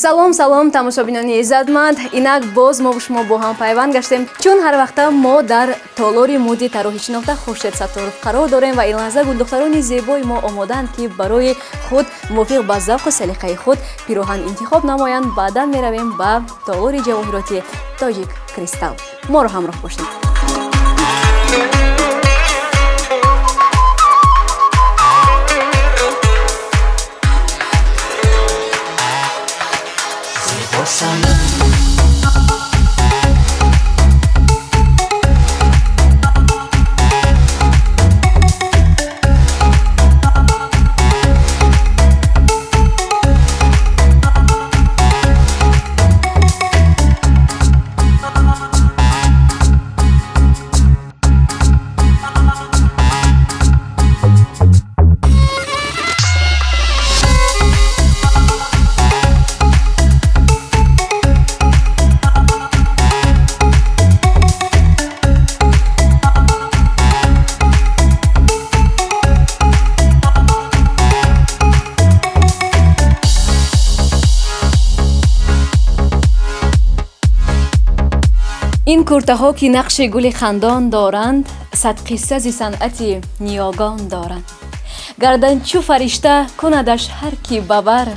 Салом, салом, тамошобинони иззатманд. Инак боз мо шумо бо ҳам пайванд гаштем, чун ҳар вақта мо дар толори муди тарроҳи шинохта Хуршед Сатторов қарор дорем ва ин лаҳза гулдухтарони зебои мо омодаанд, ки барои худ мувофиқ ба завқу салиқаи худ пироҳан интихоб намоянд. Баъдан меравем ба толори ҷавоҳироти Тоҷик Кристалл. Моро ҳамроҳ бошед. Ин куртаҳо, ки нақши гули хандон доранд, сад қисса зи санъати ниёгон доранд. Гардан чӯ фаришта кунадаш ҳар ки бабар,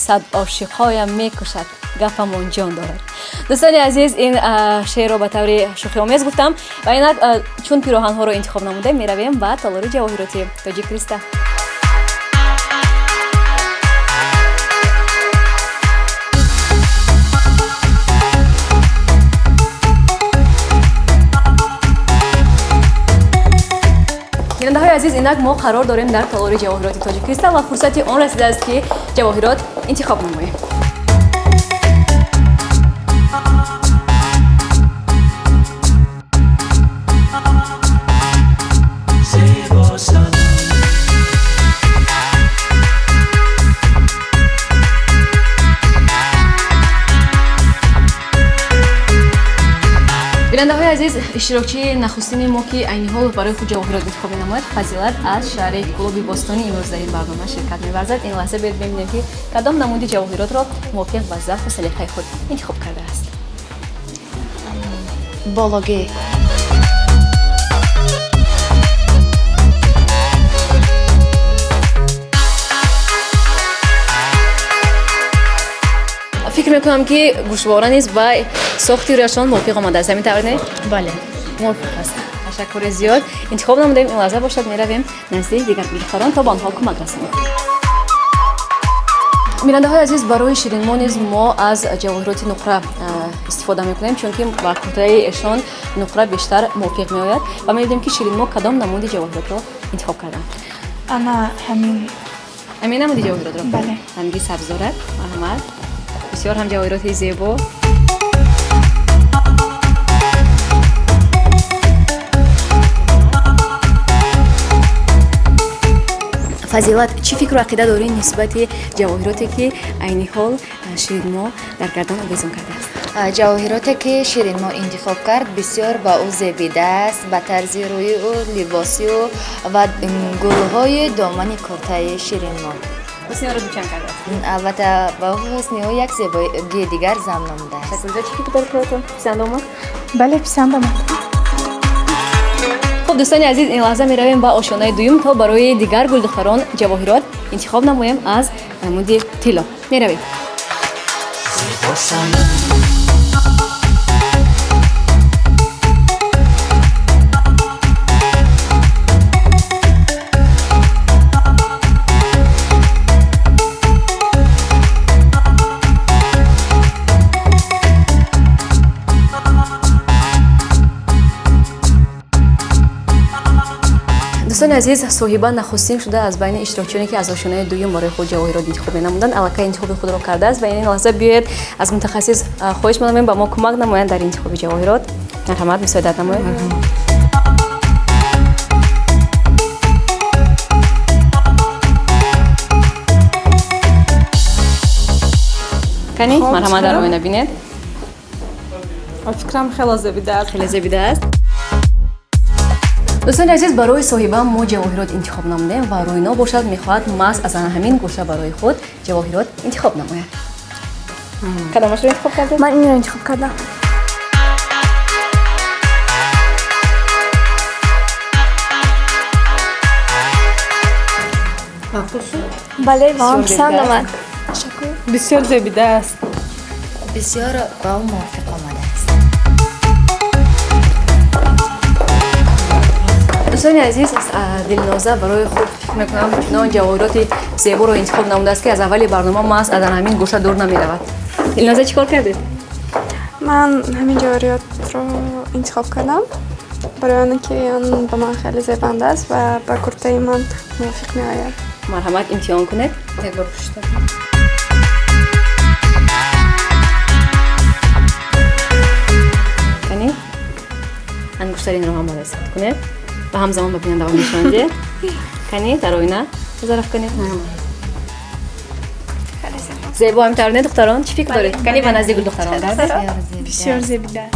сад ошиқҳоям мекушад, гапамон ҷон дорад. Дӯстони азиз, ин шеърро ба таври шӯхиомез гуфтам ва инак, чун пироҳанҳоро интихоб намудем, меравем ба толори ҷавоҳироти Тоҷик Кристалл. Бинандаҳои азиз, инак мо қарор дорем дар толори ҷавоҳироти Тоҷик Кристалл ва фурсати он расидааст, ки ҷавоҳирот интихоб намоем. Бинандаҳои азиз, иштирокчии нахустини мо, ки айни ҳол барои худ ҷавоҳирот интихоб менамояд, Фазилат аз шаҳри Клуби Бостонӣ имрӯз дар ин барнома ширкат меварзад. Ин лаҳза биёед бибинем, ки кадом намуди ҷавоҳиротро мувофиқ ба завқу салиқаи худ интихоб кардааст. Бологӣ. Фикр мекунам, ки гӯшвора низ ба сохти рӯяшон мувофиқ омадааст, ҳамин тавр не? Бале, мувофиқ аст. Ташаккури зиёд. Интихоб намудаем. Ин лаҳза бошад, меравем назди дигар гулдухтарон, то ба онҳо кӯмак расонем. Бинандаҳои азиз, барои ширинмо низ мо аз ҷавоҳироти нуқра истифода мекунем, чунки ба куртаи эшон нуқра бештар мувофиқ меояд ва мебинем, ки ширинмо кадом намуди ҷавоҳиротро интихоб карданд. Ана ҳамин. Ҳамин намуди ҷавоҳиротро? Бале. Ранги сабз дорад. Марҳамат, бисёр ҳам ҷавоҳироти зебо. Фазилат, чӣ фикру ақида дорӣ нисбати ҷавоҳироте, ки айни ҳол ширинмо дар гардан овезон кардааст? Ҷавоҳироте, ки ширинмо интихоб кард, бисёр ба ӯ зебидааст, ба тарзи рӯи ӯ, либоси ӯ ва гулҳои домани куртаи ширинмо. Ҳусни ӯро дучанд кардааст? Албатта, ба ҳусни ӯ як зебоии дигар зам намудааст. Ташаккур. Чӣ фикр доред, худатон писанд омад? Бале, писанд омад. Хуб, дӯстони азиз, ин лаҳза меравем ба ошёнаи дуюм, то барои дигар гулдухтарон ҷавоҳирот интихоб намоем аз намуди тилло. Меравем. Дӯстони азиз, соҳиба нахустин шуда аз байни иштирокчиёне, ки аз ошёнаи дуюм барои худ ҷавоҳирот интихоб менамуданд, аллакай интихоби худро кардааст ва ин лаҳза биёед, аз мутахассис хоҳиш менамоем, ба мо кӯмак намоянд дар интихоби ҷавоҳирот. Марҳамат, мусоидат намоед. Кани, марҳамат, дар оина бинед. Фикрам, хеле зебидааст. Хеле зебидааст. Дӯстони азиз, барои соҳиба мо ҷавоҳирот интихоб намудем ва Рӯйно бошад, мехоҳад маҳз аз ана ҳамин гӯша барои худ ҷавоҳирот интихоб намояд. Кадомашро интихоб кардед? Ман инро интихоб кардам. Бале, ба ман писанд омад. Ташаккур. Бисёр зебида аст. Бисёр ба ӯ мувофиқ омадааст. Дӯстони азиз, Дилноза барои худ фикр мекунам чунон ҷавоҳироти зеборо интихоб намудааст, ки аз аввали барнома маҳз аз ҳамин гӯша дур намеравад. Дилноза, чӣ кор кардед? Ман ҳамин ҷавоҳиротро интихоб кардам барои оне ки он ба ман хеле зебанда аст ва ба куртаи ман мувофиқ меояд. Марҳамат, имтиҳон кунед. Як бор пушта. Кани ангуштаринро ҳам барои сабт кунед ва ҳамзамон ба бинандагон нишон диҳед. Кани дар оина тазарраф кунед. Зебо ҳамин не, духтарон? Чӣ фикр доред? Кани ба назди гулдухтарон гардед. Бисёр зебида аст.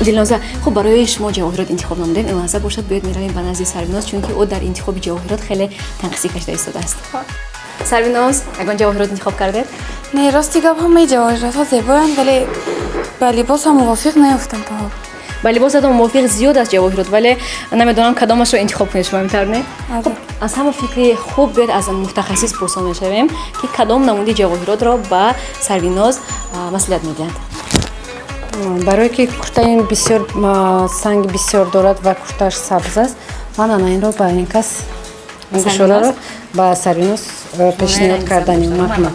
Дилноза, хуб, барои шумо ҷавоҳирот интихоб намудем. Ин лаҳза бошад, биёед меравем ба назди Сарвиноз, чунки ӯ дар интихоби ҷавоҳирот хеле танқисӣ кашида истодааст. Сарвиноз, ягон ҷавоҳирот интихоб кардед? Не, рости гап, ҳамаи ҷавоҳиротҳо зебоянд, вале ба либосам мувофиқ наёфтам то ҳол. Ба либосатон мувофиқ зиёд аст ҷавоҳирот, вале намедонам кадомашро интихоб кунед шумо, ҳамин тавр не? Хуб, аз ҳама фикри хуб биёед аз мутахассис пурсон мешавем, ки кадом намуди ҷавоҳиротро ба Сарвиноз маслиҳат медиҳанд. Барое ки куртаи ин бисёр санги бисёр дорад ва куртааш сабз аст, ман ана инро ба ин кас, ангушораро ба Сарвиноз пешниҳод карданем. Марҳамат.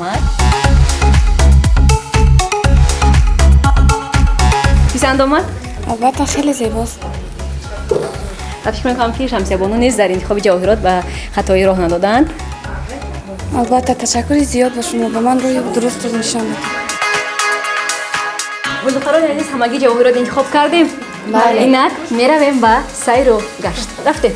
Писанд омад? Албатта, хеле зебост. Ва фикр мекунам, ки Шамсиябону низ дар интихоби ҷавоҳирот ба хатоӣ роҳ надоданд. Албатта, ташаккури зиёд ба шумо, ба ман роҳи дурустро нишон додед. Гулдухтарони азиз, ҳамагӣ ҷавоҳирот интихоб кардем. Инак меравем ба сайру гашт. Рафтем.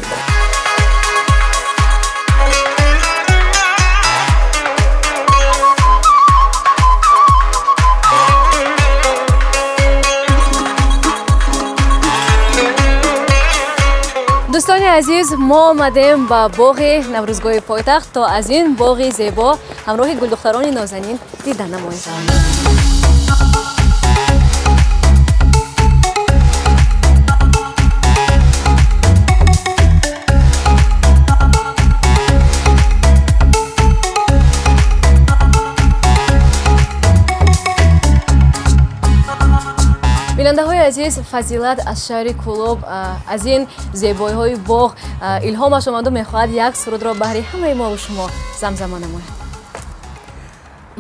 Дӯстони азиз, мо омадем ба боғи Наврӯзгоҳи пойтахт, то аз ин боғи зебо ҳамроҳи гулдухтарони нозанин дида намоем. Бинандаҳои азиз, Фазилат аз шаҳри Кӯлоб аз ин зебоиҳои боғ илҳомаш омаду мехоҳад як сурудро баҳри ҳамаи мову шумо замзама намояд.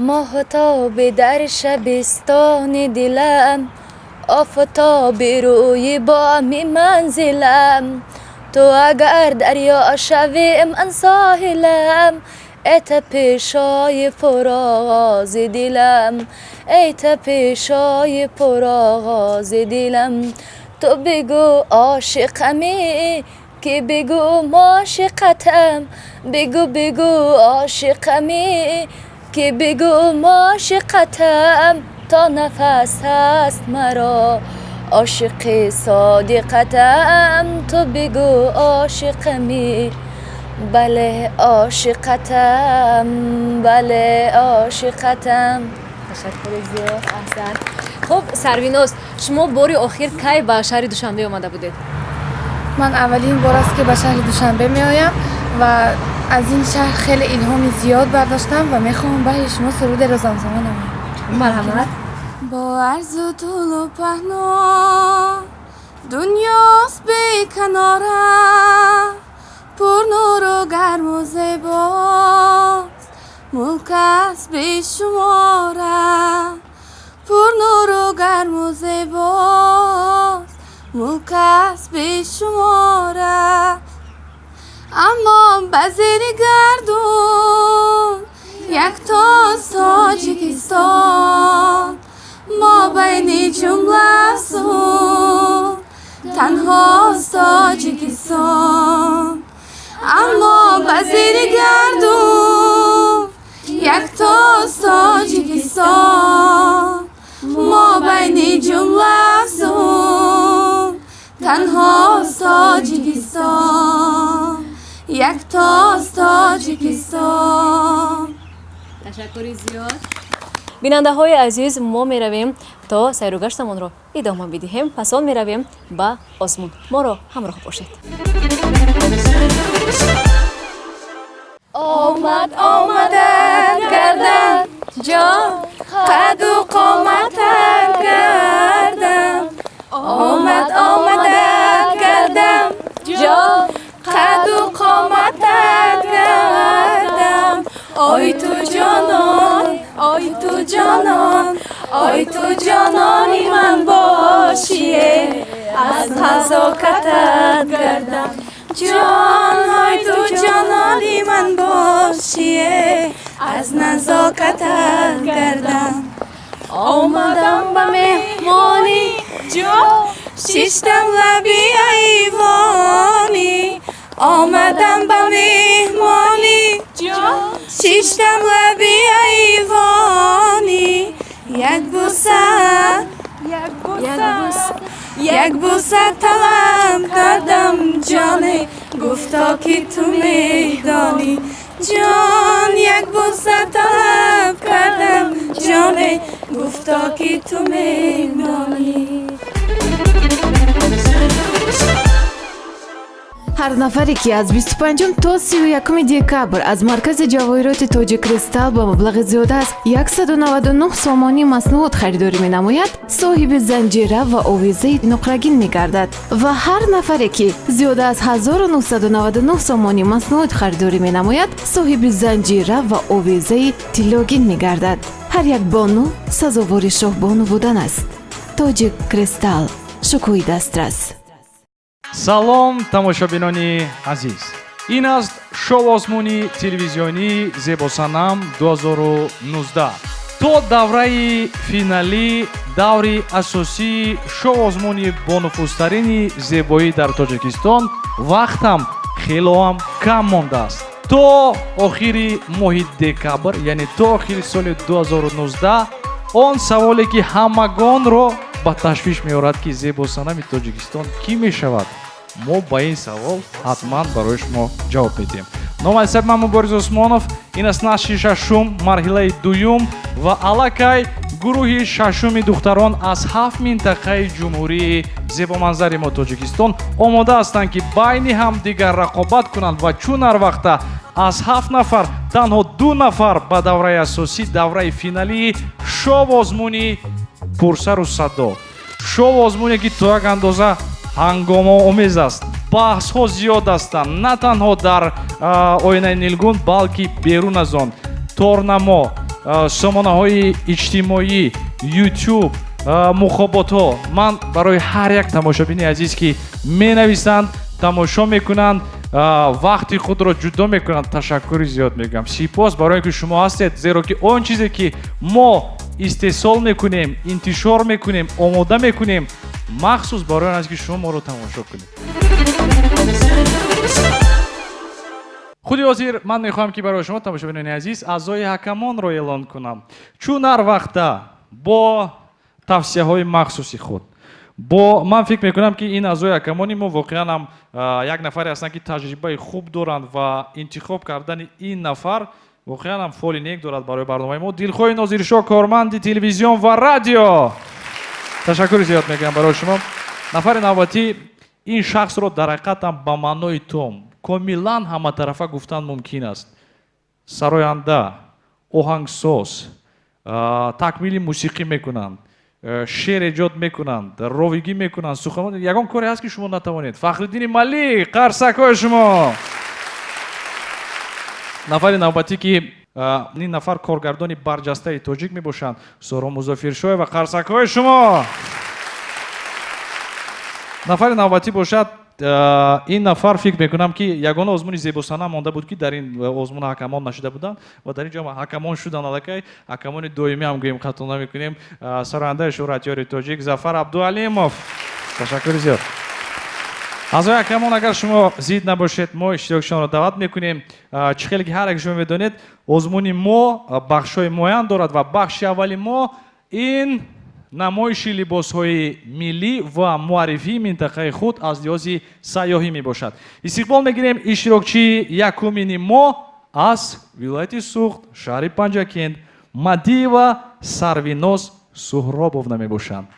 Моҳтоби дар шабистони дилам, офтоби рӯи боми манзилам, ту агар дарё шавӣ, ман соҳилам, эй тапишои пуроғози дилам, эй тапишои пуроғози дилам, ту бигӯ ошиқамӣ ки бигӯ мошиқатам, бигӯ, бигӯ ошиқамӣ ки бигӯ мошиқатам, то нафас ҳаст маро ошиқи содиқатам, ту бигӯ ошиқамӣ, бале ошиқатам, бале ошиқатам. Ташаккури зиёд, аҳсан. Хуб, Сарвиноз, шумо бори охир кай ба шаҳри Душанбе омада будед? Ман аввалин бор аст, ки ба шаҳри Душанбе меоям ва аз ин шаҳр хеле илҳоми зиёд бардоштам ва мехоҳам баҳри шумо сурудеро замзама намоям. Марҳамат. Бо арзу тулу паҳно дунёст беканора, пурнуру гарму зебост, мулк аст бешумора, пурнуру гарму зебост, мулк аст бешумора, аммо ба зери гардун яктост Тоҷикистон, мо байни ҷумла афзун танҳост Тоҷикистон, аммо ба зери гардун яктост Тоҷикистон, мо байни ҷумла афзун танҳост Тоҷикистон, яктост Тоҷикистон. Ташаккури зиёд. Бинандаҳои азиз, мо меравем то сайру гаштамонро идома бидиҳем, пас он меравем ба озмун. Моро ҳамроҳ бошед. Омад омадат гардам, ҷон қаду қоматат гардам. Омад омадат гардам, ҷон қаду қоматат гардам. Ой ту ҷонон, ой ту ҷонон, ой ту ҷонони ман бошие, аз назокатат гардам. Ҷон, ой ту ҷонони ман бошие, аз назокатат гардам. Омадам ба меҳмонӣ, ҷон шиштам лаби айвонӣ. Омадам ба меҳмонӣ, ҷон шиштам лаби айвонӣ. Як буса, як буса, як буса талаб кардам, ҷоне гуфто ки ту медонӣ. Ҷон як буса талаб кардам, ҷоне гуфто ки ту медонӣ. Ҳар нафаре ки аз 25 то 31 декабр аз маркази ҷавоҳироти Тоҷик Кристал ба маблағи зиёда аз 199 сомонӣ маснуот харидорӣ менамояд, соҳиби занҷира ва овезаи нуқрагин мегардад ва ҳар нафаре ки зиёда аз 1999 сомонӣ маснуот харидорӣ менамояд, соҳиби занҷира ва овезаи тиллогин мегардад. Ҳар як бону сазовори шоҳбону будан аст. Тоҷик Кристал, шукӯҳи дастрас. Салом, тамошобинони азиз. Ин аст шоу-озмуни телевизионии Зебосанам 2019. То давраи финалӣ, даври асосии шоу-озмуни бонуфузтарини зебоӣ дар Тоҷикистон вақтам хелоам кам мондааст. То охири моҳи декабр, яъне то охири соли 2019, он саволе ки ҳамагонро ба ташвиш меорад, ки Зебосанами Тоҷикистон кӣ мешавад, мо ба ин савол ҳатман барои шумо ҷавоб медиҳем. Номи ҳисаби ман Мубориз Усмонов. Ин аст нашри шашум, марҳилаи дуюм ва аллакай гурӯҳи шашуми духтарон аз ҳафт минтақаи ҷумҳурии зебоманзари мо Тоҷикистон омода ҳастанд, ки байни ҳамдигар рақобат кунанд ва чун ҳар вақта аз ҳафт нафар танҳо ду нафар ба давраи асосӣ, давраи финалии шоу-озмуни пурсару садо, шоу-озмуне ки то як андоза ҳангомаомез аст, баҳсҳо зиёд ҳастанд на танҳо дар оинаи нилгун, балки берун аз он, торнамо, сомонаҳои иҷтимоӣ, YouTube, мухоботҳо. Ман барои ҳар як тамошобини азиз, ки менависанд, тамошо мекунанд, вақти худро ҷудо мекунанд, ташаккури зиёд мегӯям. Сипос барои ин ки шумо ҳастед, зеро ки он чизе ки мо истеҳсол мекунем, интишор мекунем, омода мекунем, махсус барои он аст, ки шумо моро тамошо кунед. Худи ҳозир ман мехоҳам, ки барои шумо, тамошобинони азиз, аъзои ҳакамонро эълон кунам. Чун ҳар вақта бо тавсияҳои махсуси худ, бо ман фикр мекунам, ки ин аъзои ҳакамони мо воқеан ҳам як нафаре ҳастанд, ки таҷрибаи хуб доранд ва интихоб кардани ин нафар воқеан ҳам фоли нек дорад барои барномаи мо. Дилхоҳи Нозиршоҳ, корманди телевизион ва радио. Ташаккури зиёд мегӯям барои шумо. Нафари навбатӣ, ин шахсро дар ҳақиқат ҳам ба маънои том комилан ҳаматарафа гуфтан мумкин аст. Сароянда, оҳангсоз, такмили мусиқӣ мекунанд, шеър эҷод мекунанд, ровигӣ мекунанд, сухан. Ягон коре ҳаст, ки шумо натавонед. Фахриддини Малик, қарсакҳои шумо. Нафари навбатӣ, ки ин нафар коргардони барҷастаи тоҷик мебошанд, Соро Музофиршоева, қарсакҳои шумо. Нафари навбатӣ бошад, ин нафар фикр мекунам, ки ягона озмуни Зебосанам монда буд, ки дар ин озмун ҳакамон нашуда буданд ва дар ин ҷо ҳакамон шуданд, аллакай ҳакамони доимӣ ҳам гӯем хато намекунем. Сарояндаи шӯҳратёри тоҷик Зафар Абдуалимов. Ташаккури зиёд. Аъзои ҳакамон, агар шумо зид набошед, мо иштирокчиёнро даъват мекунем. Чӣ хеле ки ҳар як шумо медонед, озмуни мо бахшҳои муайян дорад ва бахши аввали мо ин намоиши либосҳои миллӣ ва муаррифии минтақаи худ аз лиҳози сайёҳӣ мебошад. Истиқбол мегирем иштирокчии якумини мо аз вилояти Суғд, шаҳри Панҷакент, Мадиева Сарвиноз Суҳробовна мебошанд.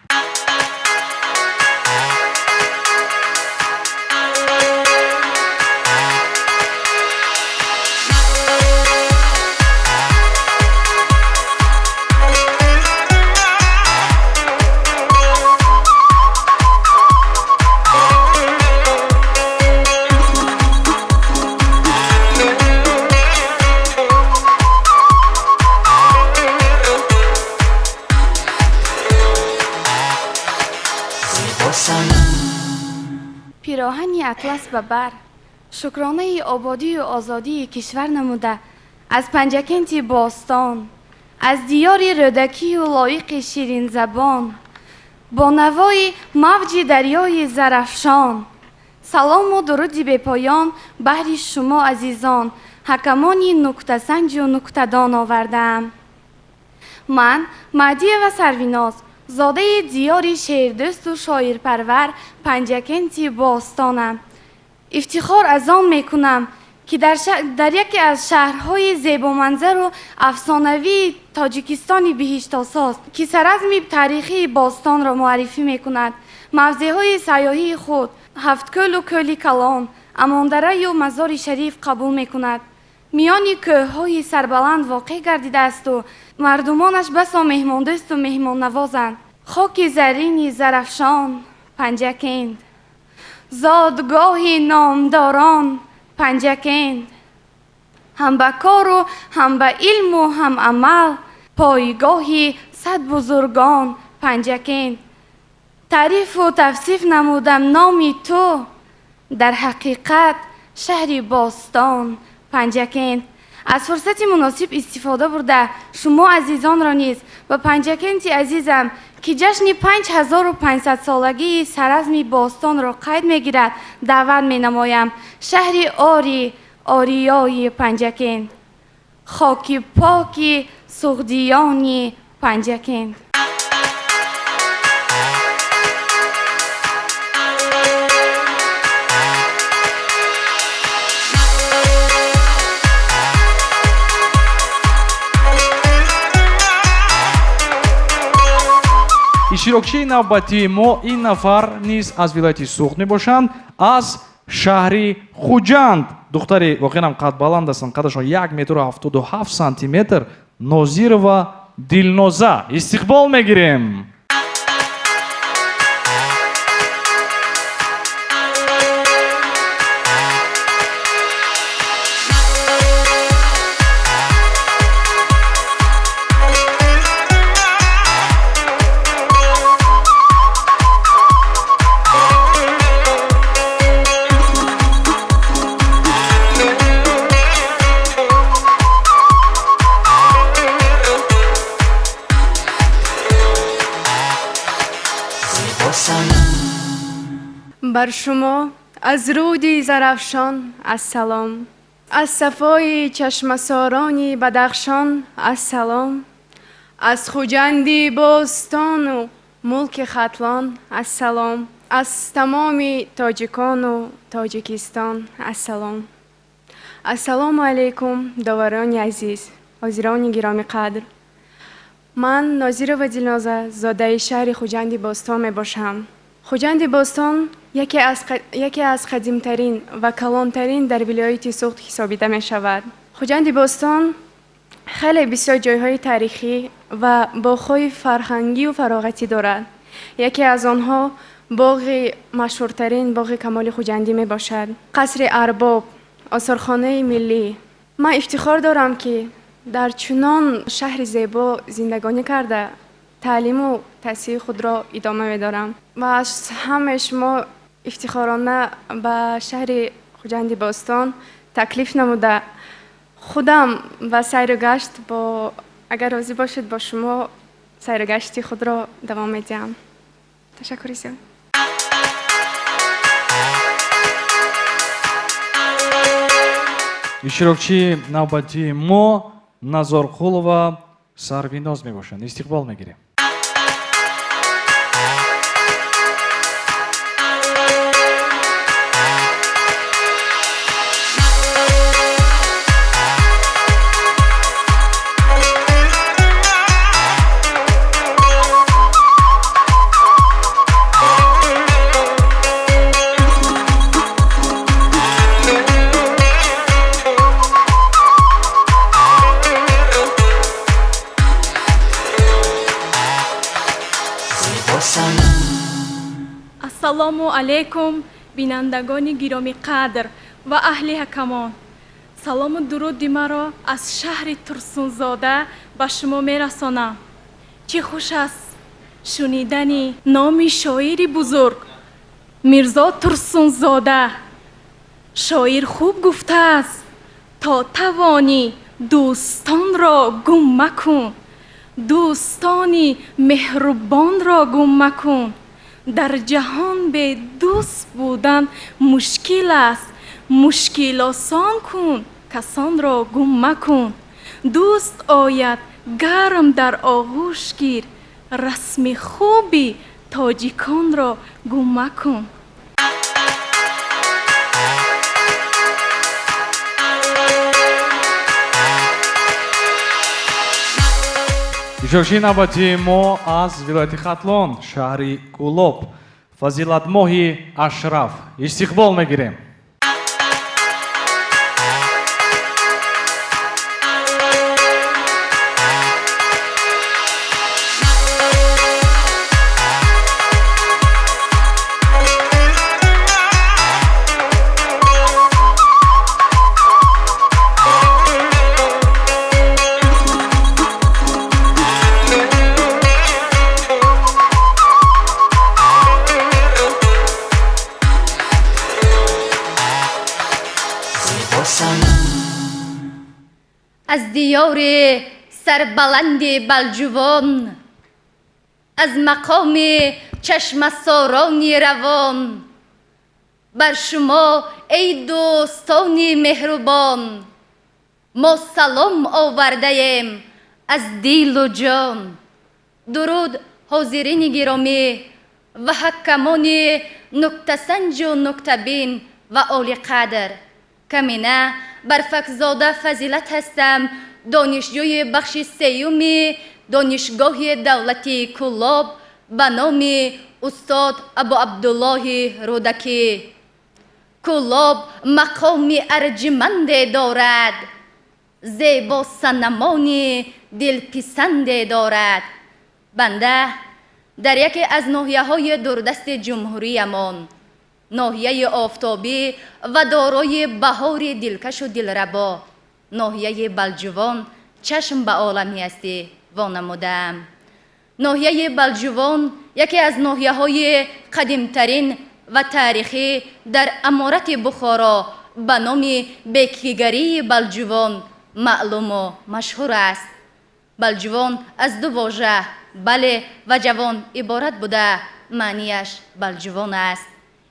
Пироҳани атлас ба бар, шукронаи ободию озодии кишвар намуда, аз Панҷакенти бостон, аз диёри рӯдакию лоиқи ширинзабон, бо навои мавҷи дарёи Зарафшон, салому дуруди бепоён баҳри шумо азизон, ҳакамони нуктасанҷу нуктадон овардаам. Ман Маҳдиева Сарвиноз, зодаи диёри шеърдӯсту шоирпарвар Панҷакенти бостонам. Ифтихор аз он мекунам, ки дар яке аз шаҳрҳои зебоманзару афсонавии Тоҷикистони биҳиштосоз, ки саразми таърихии бостонро муаррифӣ мекунад, мавзеъҳои сайёҳии худ Ҳафткӯлу кӯли калон, Амондараю Мазори Шариф қабул мекунад. Миёни кӯҳҳои сарбаланд воқеъ гардидаасту мардумонаш басо меҳмондӯсту меҳмоннавозанд. Хоки зарини Зарафшон Панҷакент, зодгоҳи номдорон Панҷакент, ҳам ба кору ҳам ба илму ҳам амал пойгоҳи сад бузургон Панҷакент. Таърифу тавсиф намудам номи ту, дар ҳақиқат шаҳри бостон Панҷакент. Аз фурсати муносиб истифода бурда, шумо азизонро низ ба Панҷакенти азизам, ки ҷашни 5500-солагии саразми бостонро қайд мегирад, даъват менамоям. Шаҳри ори ориёи Панҷакент, хоки поки суғдиёни Панҷакент. Иштирокчии навбатии мо ин нафар низ аз вилояти Суғд мебошанд, аз шаҳри Хуҷанд. Духтари воқеан ҳам қадбаланд ҳастанд, қадашон як метру ҳафтоду ҳафт сантиметр. Нозирова Дилноза. Истиқбол мегирем. Бар шумо аз руди Зарафшон ассалом, аз сафои чашмасорони Бадахшон ассалом, аз Хуҷанди бостону мулки Хатлон ассалом, аз тамоми тоҷикону Тоҷикистон ассалом. Ассалому алайкум, доварони азиз, ҳозирони гиромӣ қадр. Ман Нозирова Дилноза, зодаи шаҳри Хуҷанди бостон мебошам. Хуҷанди бостон яке аз қадимтарин ва калонтарин дар вилояти Суғд ҳисобида мешавад. Хуҷанди бостон хеле бисёр ҷойҳои таърихӣ ва боғҳои фарҳангию фароғатӣ дорад. Яке аз онҳо боғи машҳуртарин боғи Камоли Хуҷандӣ мебошад. Қасри Арбоб, осорхонаи миллӣ. Ман ифтихор дорам, ки дар чунон шаҳри зебо зиндагонӣ карда, таълиму таҳсили худро идома медорам ва аз ҳамаи шумо ифтихорона ба шаҳри Хуҷанди бостон таклиф намуда, худам ба сайру гашт бо агар розӣ бошед, бо шумо сайру гашти худро давом медиҳам. Ташаккури зиёд. Иштирокчии навбатии мо Назорқулова Сарвиноз мебошанд. Истиқбол мегирем. Ассалому алайкум, бинандагони гиромиқадр ва аҳли ҳакамон. Салому дуруди маро аз шаҳри Турсунзода ба шумо мерасонам. Чӣ хуш аст шунидани номи шоири бузург Мирзо Турсунзода. Шоир хуб гуфтааст: то тавонӣ дӯстонро гум макун, дӯстони меҳрубонро гум макун. Дар ҷаҳон бе дӯст будан мушкил аст, мушкил осон кун, касонро гум макун. Дӯст ояд гарм дар оғӯш гир, расми хуби тоҷиконро гум макун. Иштирокчии навбатии мо аз вилояти Хатлон, шаҳри Кӯлоб, Фазилатмоҳи Ашраф. Истиқбол мегирем. Аз диёри сарбаланди Балҷувон, аз мақоми чашмасорони равон, бар шумо эй дӯстони меҳрубон, мо салом овардаем аз дилу ҷон. Дуруд ҳозирини гиромӣ ва ҳакамони нуктасанҷу нуктабин ва олиқадр. Камина Барфакзода Фазилат ҳастам, донишҷӯи бахши сеюми Донишгоҳи давлатии Кӯлоб ба номи устод Абу Абдуллоҳи Рӯдакӣ. Кӯлоб мақоми арҷманде дорад, зебо санамони дилписанде дорад. Банда дар яке аз ноҳияҳои дурдасти ҷумҳуриямон, ноҳияи офтобӣ ва дорои баҳори дилкашу дилрабо, ноҳияи Балҷувон, чашм ба олами ҳастӣ вонамудаам. Ноҳияи Балҷувон яке аз ноҳияҳои қадимтарин ва таърихӣ дар аморати Бухоро ба номи бекигарии Балҷувон маълуму машҳур аст. Балҷувон аз ду вожа бале ва ҷавон иборат буда, маънияш балҷувон аст.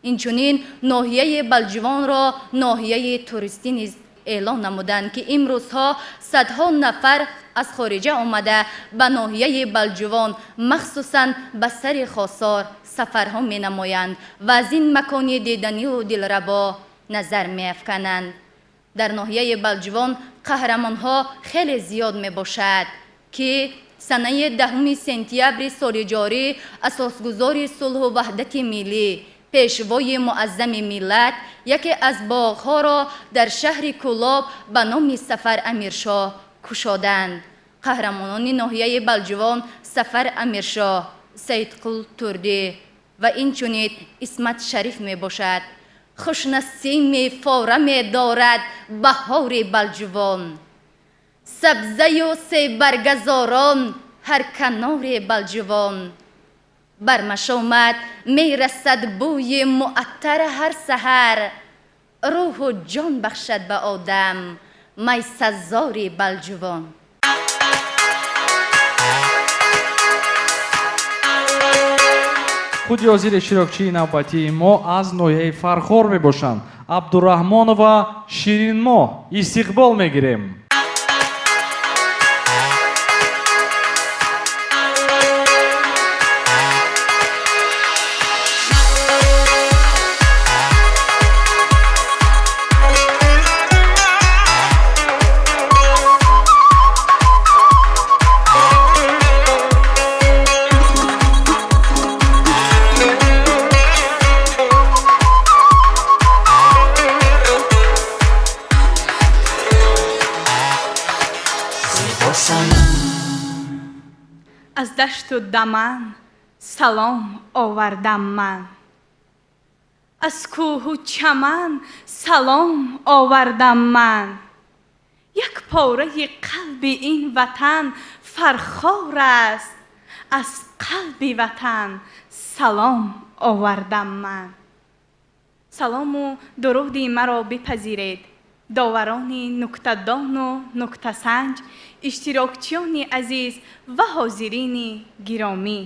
Инчунин ноҳияи Балҷувонро ноҳияи туристӣ низ эълон намуданд, ки имрӯзҳо садҳо нафар аз хориҷа омада ба ноҳияи Балҷувон, махсусан ба сари Хосор сафарҳо менамоянд ва аз ин макони диданиву дилрабо назар меафкананд. Дар ноҳияи Балҷувон қаҳрамонҳо хеле зиёд мебошад, ки санаи 10 сентябри соли ҷорӣ асосгузори сулҳу ваҳдати миллӣ, пешвои муаззами миллат, яке аз боғҳоро дар шаҳри Кӯлоб ба номи Сафар Амиршоҳ кушоданд. Қаҳрамонони ноҳияи Балҷувон Сафар Амиршоҳ, Саидқул Турдӣ ва инчунин Исмат Шариф мебошад. Хушнасими фораме дорад баҳори Балҷувон, сабзаю себаргазорон ҳар канори Балҷувон. Бар машомат мерасад бӯи муаттар ҳар саҳар, рӯҳу ҷон бахшад ба одам майсазори Балҷувон. Худи ҳозир иштирокчии навбатии мо аз ноҳияи Фархор мебошанд. Абдураҳмонова Ширинмо. Истиқбол мегирем. Аз дашту даман салом овардам ман. Аз кӯҳу чаман салом овардам ман. Як пораи қалби ин ватан Фархор аст, аз қалби ватан салом овардам ман. Салому дуруди маро бипазиред, доварони нуктадону нуктасанҷ, иштирокчиёни азиз ва ҳозирини гиромӣ.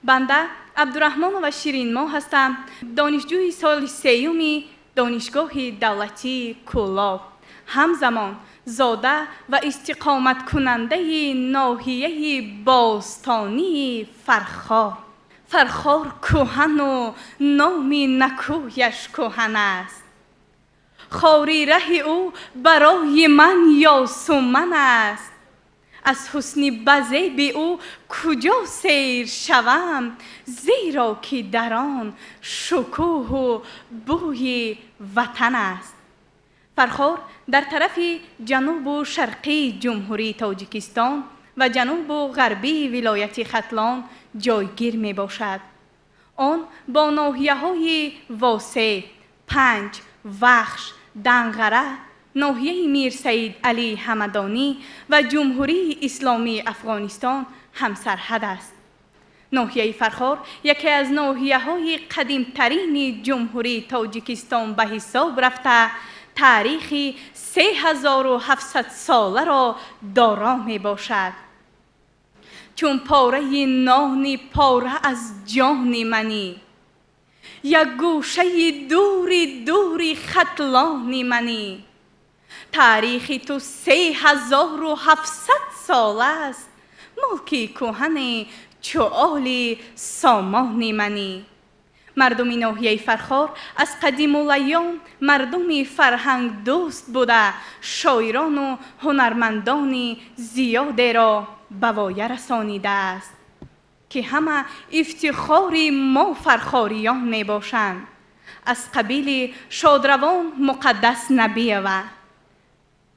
Банда Абдураҳмонова Ширинмо ҳастам, донишҷӯи соли сеюми Донишгоҳи давлатии Кӯлоб, ҳамзамон зода ва истиқоматкунандаи ноҳияи бостонии Фархор. Фархор кӯҳану номи накӯяш кӯҳан аст. Хори раҳи ӯ барои ман ёсуман аст. Аз ҳусни базеби ӯ куҷо сейр шавам, зеро ки дар он шукӯҳу бӯи ватан аст. Фархор дар тарафи ҷанубу шарқии Ҷумҳурии Тоҷикистон ва ҷанубу ғарбии вилояти Хатлон ҷойгир мебошад. Он бо ноҳияҳои Восеъ, Панҷ, Вахш, Данғара, ноҳияи Мирсаид Алӣ Ҳамадонӣ ва Ҷумҳурии Исломии Афғонистон ҳамсарҳад аст. Ноҳияи Фархор яке аз ноҳияҳои қадимтарини Ҷумҳурии Тоҷикистон ба ҳисоб рафта, таърихи 3700 соларо доро мебошад. Чун пораи нони пора аз ҷони манӣ, як гӯшаи дури дури Хатлони манӣ. Таърихи ту 3700 сол аст, мулки кӯҳане чу оли сомони манӣ. Мардуми ноҳияи Фархор аз қадимулайём мардуми фарҳангдӯст буда, шоирону ҳунармандони зиёдеро ба воя расонидааст, ки ҳама ифтихори мо фархориён мебошанд. Аз қабили шодравон Муқаддас Набиева,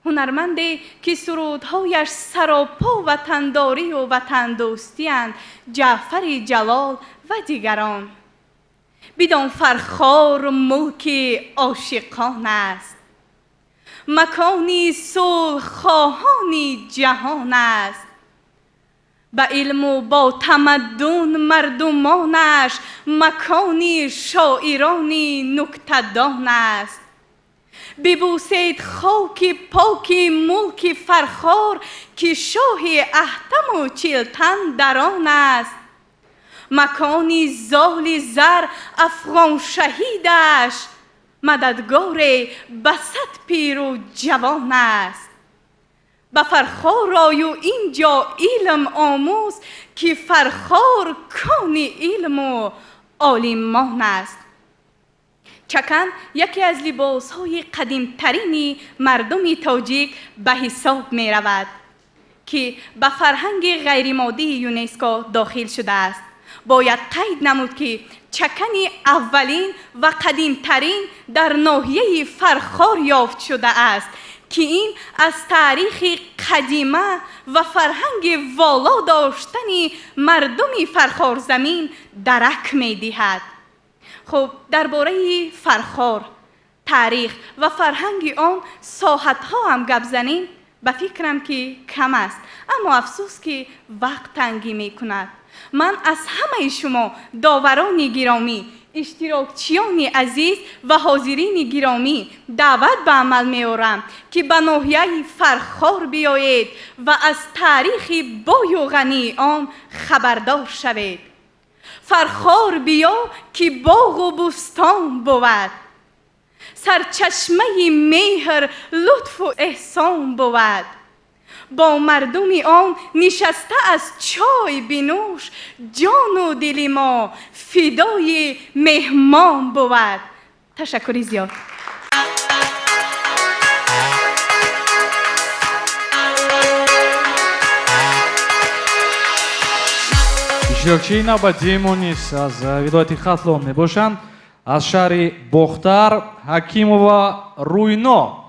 ҳунарманде ки сурудҳояш саропо ватандорию ватандӯстиянд, Ҷаъфари Ҷалол ва дигарон. Бидон Фархор мулки ошиқон аст, макони сулҳхоҳони ҷаҳон аст. Ба илму бо тамаддун мардумонаш макони шоирони нуктадон аст. Бибӯсед хоки поки мулки Фархор, ки шоҳи аҳтаму чилтан дар он аст. Макони золи зар афғоншаҳидаш мададгоре ба сад пиру ҷавон аст. Ба Фархор ою ин ҷо илм омӯз, ки Фархор кони илму олимон аст. Чакан яке аз либосҳои қадимтарини мардуми тоҷик ба ҳисоб меравад, ки ба фарҳанги ғайримоддии ЮНЕСКО дохил шудааст. Бояд қайд намуд, ки чакани аввалин ва қадимтарин дар ноҳияи Фархор ёфт шудааст, ки ин аз таърихи қадима ва фарҳанги воло доштани мардуми Фархорзамин дарак медиҳад. Хуб, дар бораи Фархор, таърих ва фарҳанги он соатҳо ҳам гап занем, ба фикрам ки кам аст, аммо афсӯс ки вақт тангӣ мекунад. Ман аз ҳамаи шумо доварони гиромӣ, иштирокчиёни азиз ва ҳозирини гиромӣ даъват ба амал меорам, ки ба ноҳияи Фархор биёед ва аз таърихи бою ғании он хабардор шавед. Фархор биё, ки боғу бӯстон бувад, сарчашмаи меҳр, лутфу эҳсон бувад. Бо мардуми он нишаста аз чой бинӯш, ҷону дили мо фидои меҳмон бувад. Ташаккури зиёд. Иштирокчии навбатии мо низ аз вилояти Хатлон мебошанд, аз шаҳри Бохтар Ҳакимова Рӯйно.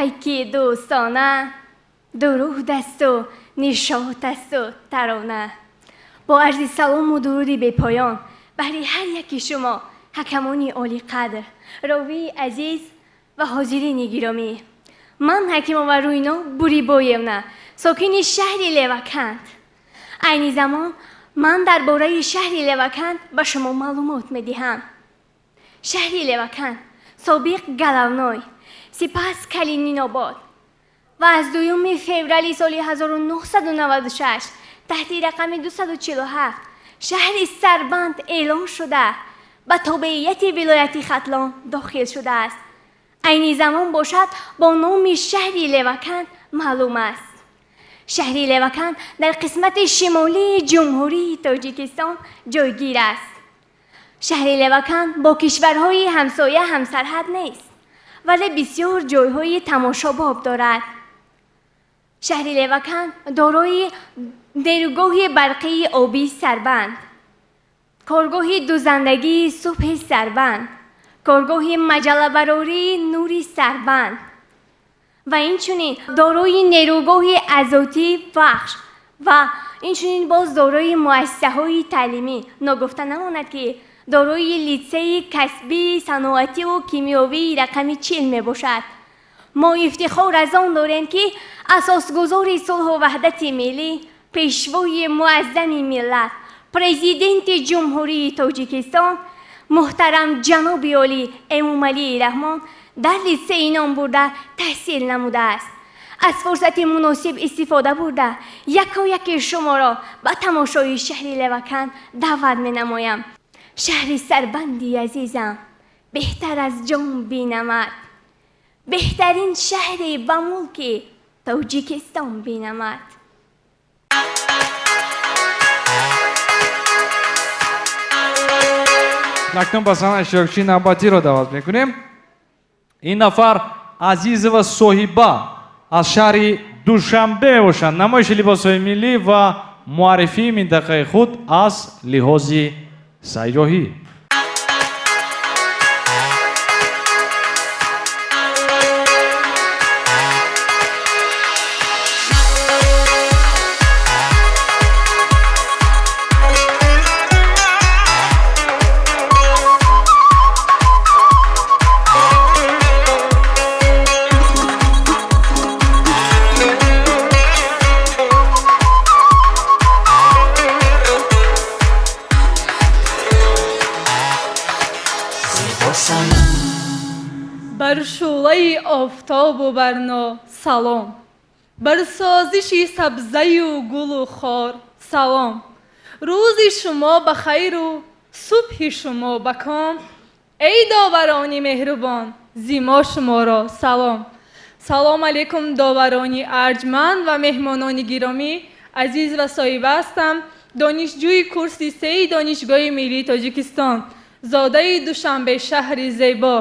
Пайки дӯстона дуруд асту нишот асту тарона. Бо арзи салому дуруди бепоён баҳри ҳар яки шумо, ҳакамони олиқадр, ровии азиз ва ҳозирини гиромӣ. Ман Ҳакимова Рӯйно Бурибоевна, сокини шаҳри Леваканд. Айни замон ман дар бораи шаҳри Леваканд ба шумо маълумот медиҳам. Шаҳри Леваканд собиқ Галавной, сипас Калининобод ва аз 2 феврали соли 1996 таҳти рақами 247 шаҳри Сарбанд эълон шуда, ба тобеияти вилояти Хатлон дохил шудааст. Айни замон бошад бо номи шаҳри Леваканд маълум аст. Шаҳри Леваканд дар қисмати шимолии Ҷумҳурии Тоҷикистон ҷойгир аст. Шаҳри Леваканд бо кишварҳои ҳамсоя ҳамсарҳад нест, вале бисёр ҷойҳои тамошобоб дорад. Шаҳри Леваканд дорои нерӯгоҳи барқии обии Сарбанд, коргоҳи дузандагии субҳи Сарбанд, коргоҳи маҷаллабарории Нури Сарбанд ва инчунин дорои нерӯгоҳи азотии Вахш ва инчунин боз дорои муассисаҳои таълимӣ. Ногуфта намонад, ки дорои литсейи касбии саноативу кимиёвии рақами 40 мебошад. Мо ифтихор аз он дорем, ки асосгузори сулҳу ваҳдати миллӣ, пешвои муаззами миллат, президенти Ҷумҳурии Тоҷикистон муҳтарам ҷаноби олӣ Эмомалӣ Раҳмон дар литсейи номбурда таҳсил намудааст. Аз фурсати муносиб истифода бурда, якояки шуморо ба тамошои шаҳри Леваканд даъват менамоям. Шаҳри Сарбанди азизам беҳтар аз ҷон бинамад, беҳтарин шаҳри ба мулки Тоҷикистон бинамад. Акнун ба саҳна иштирокчии навбатиро даъват мекунем. Ин нафар Азизова Соҳиба аз шаҳри Душанбе мебошанд. Намоиши либосҳои миллӣ ва муаррифии минтақаи худ аз лиҳози сайёҳӣ. Бар шӯълаи офтобу барно салом, бар созиши сабзаю гулу хор салом. Рӯзи шумо ба хайру субҳи шумо ба ком, эй доварони меҳрубон, зи мо шуморо салом. Салом алейкум, доварони арҷманд ва меҳмонони гиромӣ. Азиз ва соҳиба ҳастам, донишҷӯи курси 3 Донишгоҳи миллии Тоҷикистон, зодаи Душанбе, шаҳри зебо.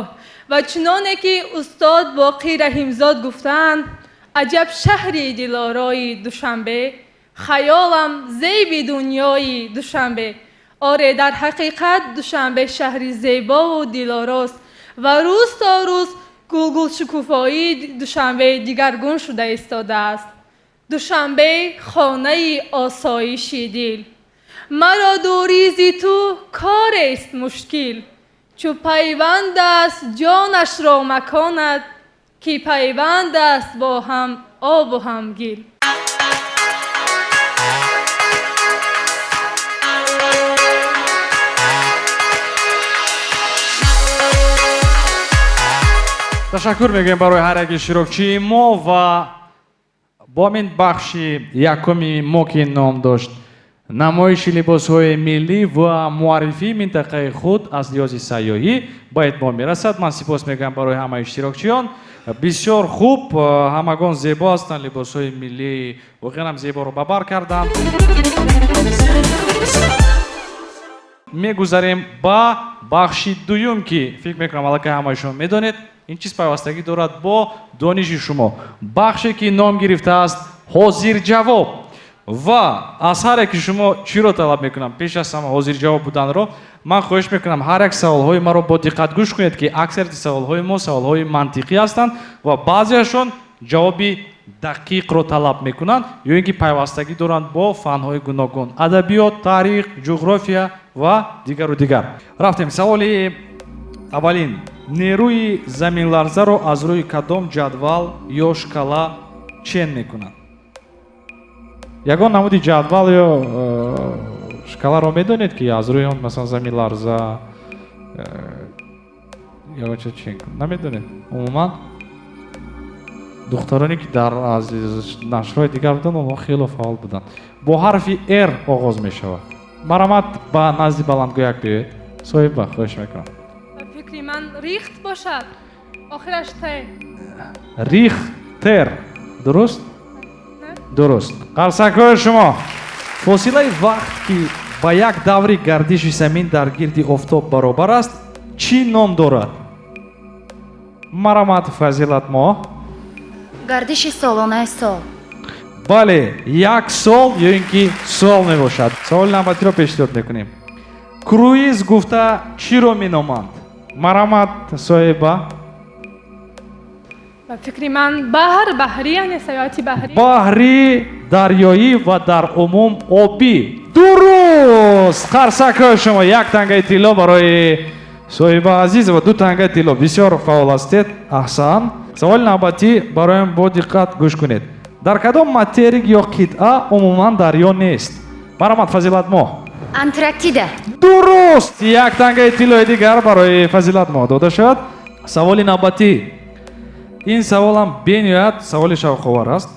Ва чуноне ки устод Боқӣ Раҳимзод гуфтаанд, аҷаб шаҳри дилорои Душанбе, хаёлам зеби дунёи Душанбе. Оре, дар ҳақиқат Душанбе шаҳри зебову дилорост ва рӯз то рӯз гулгулшукуфоии Душанбе дигаргун шуда истодааст. Душанбе хонаи осоиши дил, маро дурӣ зи ту корест мушкил. Чу пайванд аст ҷонашро маконат, ки пайванд аст бо ҳам обу ҳам гил. Ташаккур мегӯем барои ҳар яки иштирокчии мо ва бо ҳамин бахши якуми мо, ки ном дошт намоиши либосҳои миллӣ ва муаррифии минтақаи худ аз лиҳози сайёҳӣ, ба итмом мерасад. Ман сипос мегӯям барои ҳамаи иштирокчиён. Бисёр хуб, ҳамагон зебо ҳастанд, либосҳои миллӣ воқеан ҳам зеборо ба бар карданд. Мегузарем ба бахши дуюм, ки фикр мекунам аллакай ҳамаи шумо медонед, ин чиз пайвастагӣ дорад бо дониши шумо. Бахше ки ном гирифтааст ҳозирҷавоб. Ва аз ҳар яки шумо чиро талаб мекунам? Пеш аз ҳама ҳозир ҷавоб буданро ман хоҳиш мекунам, ҳар як саволҳои маро бо диққат гӯш кунед, ки аксарияти саволҳои мо саволҳои мантиқӣ ҳастанд ва баъзеашон ҷавоби дақиқро талаб мекунанд ё ин ки пайвастагӣ доранд бо фанҳои гуногун: адабиёт, таърих, ҷуғрофия ва дигару дигар. Рафтем, саволи аввалин. Нерӯи заминларзаро аз рӯи кадом ҷадвал ё шкала чен мекунанд? Ягон намуди ҷадвал ё шкаларо медонед, ки аз рӯи он, масалан, заминларза ягон чиз чен кунад? Намедонед? Умуман духтароне, ки дар аз нашрҳои дигар буданд, онҳо хело фаъол буданд. Бо ҳарфи р оғоз мешавад. Марҳамат, ба назди баландгӯяк биёед. Соҳиба, хоҳиш мекунам. Ба фикри ман, рихт бошад, охираш т. Рихтер, дуруст? Дуруст. Қарсакҳои шумо. Фосилаи вақт, ки ба як даври гардиши замин дар гирди офтоб баробар аст, чӣ ном дорад? Марҳамат, Фазилатмо. Гардиши солонаи сол. Бале, як сол ё ин ки сол мебошад. Саволи навбатиро пешниҳод мекунем. Круиз гуфта чиро меноманд? Марҳамат, соҳиба. Ба фикри ман, баҳр, баҳрӣ, яъне саёҳати баҳрӣ. Баҳрӣ, дарёӣ ва дар умум обӣ. Дуруст. Қарсакҳои шумо. Як тангаи тилло барои соҳиба Азизова, ду тангаи тилло. Бисёр фаъол ҳастед, аҳсан. Саволи навбатӣ бароям бо диққат гӯш кунед. Дар кадом материк ё қитъа умуман дарё нест? Марҳамат, Фазилатмо. Антарктида. Дуруст. Як тангаи тиллои дигар барои Фазилатмо дода шуд. Саволи навбатӣ. Ин саволам бениҳоят саволи шавқовар аст,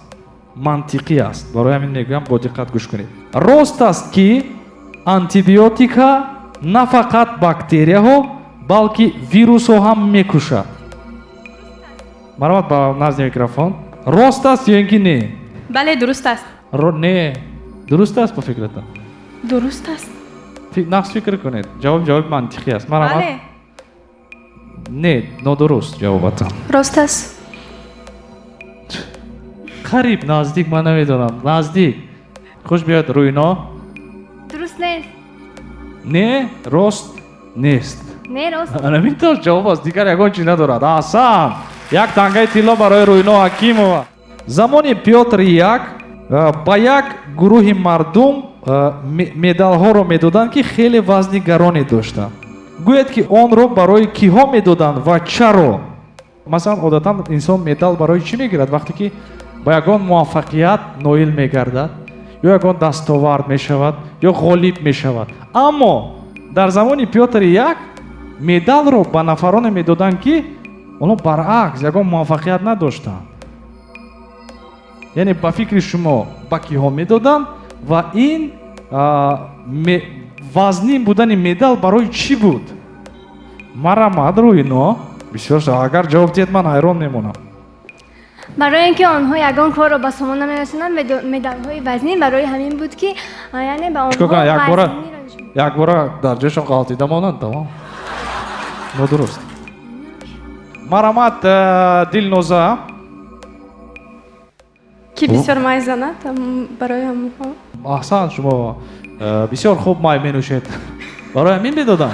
мантиқӣ аст, барои ҳамин мегӯям, бо диққат гӯш кунед. Рост аст, ки антибиотика на фақат бактерияҳо, балки вирусҳо ҳам мекушад? Марҳамат, ба назди микрофон. Рост аст ё ин ки не? Бале, дуруст аст. Не, дуруст аст, ба фикратон? Дуруст аст. Нақс фикр кунед, ҷавоб ҷавоби мантиқӣ аст. Марҳамат. Бале. Не, нодуруст ҷавобатон. Рост аст. Қариб наздик, ман намедонам, наздик. Хуш биёд, Рӯйно. Дуруст нест. Не, рост нест. Не, рост. Ҳамин тавр ҷавоб аст, дигар ягон чиз надорад. Аҳсан, як тангаи тилло барои Рӯйно Ҳакимова. Замони Пётр як ба як гурӯҳи мардум медалҳоро медоданд, ки хеле вазни гароне доштанд. Гӯяд, ки онро барои киҳо медоданд ва чаро? Масалан, одатан инсон медал барои чӣ мегирад? Вақте ки ба ягон муваффақият ноил мегардад ё ягон дастовард мешавад ё ғолиб мешавад. Аммо дар замони Пётр як медалро ба нафароне медоданд, ки онҳо баръакс ягон муваффақият надоштанд. Яъне, ба фикри шумо, ба киҳо медоданд ва ин вазнин будани медал барои чӣ буд? Марҳамат, Рӯйно. Бисёр, агар ҷавоб диҳед, ман ҳайрон мемонам. Барои ин ки онҳо ягон корро ба сомон намерасонанд, медалҳои вазнин барои ҳамин буд, ки яъне ба онҳо якбора дар ҷойшон ғалтида монанд, тамом. Нодуруст. Марҳамат, Дилноза. Ки бисёр май занад, барои ҳамонҳо. Аҳсан, шумо бисёр хуб май менӯшед, барои ҳамин медодам.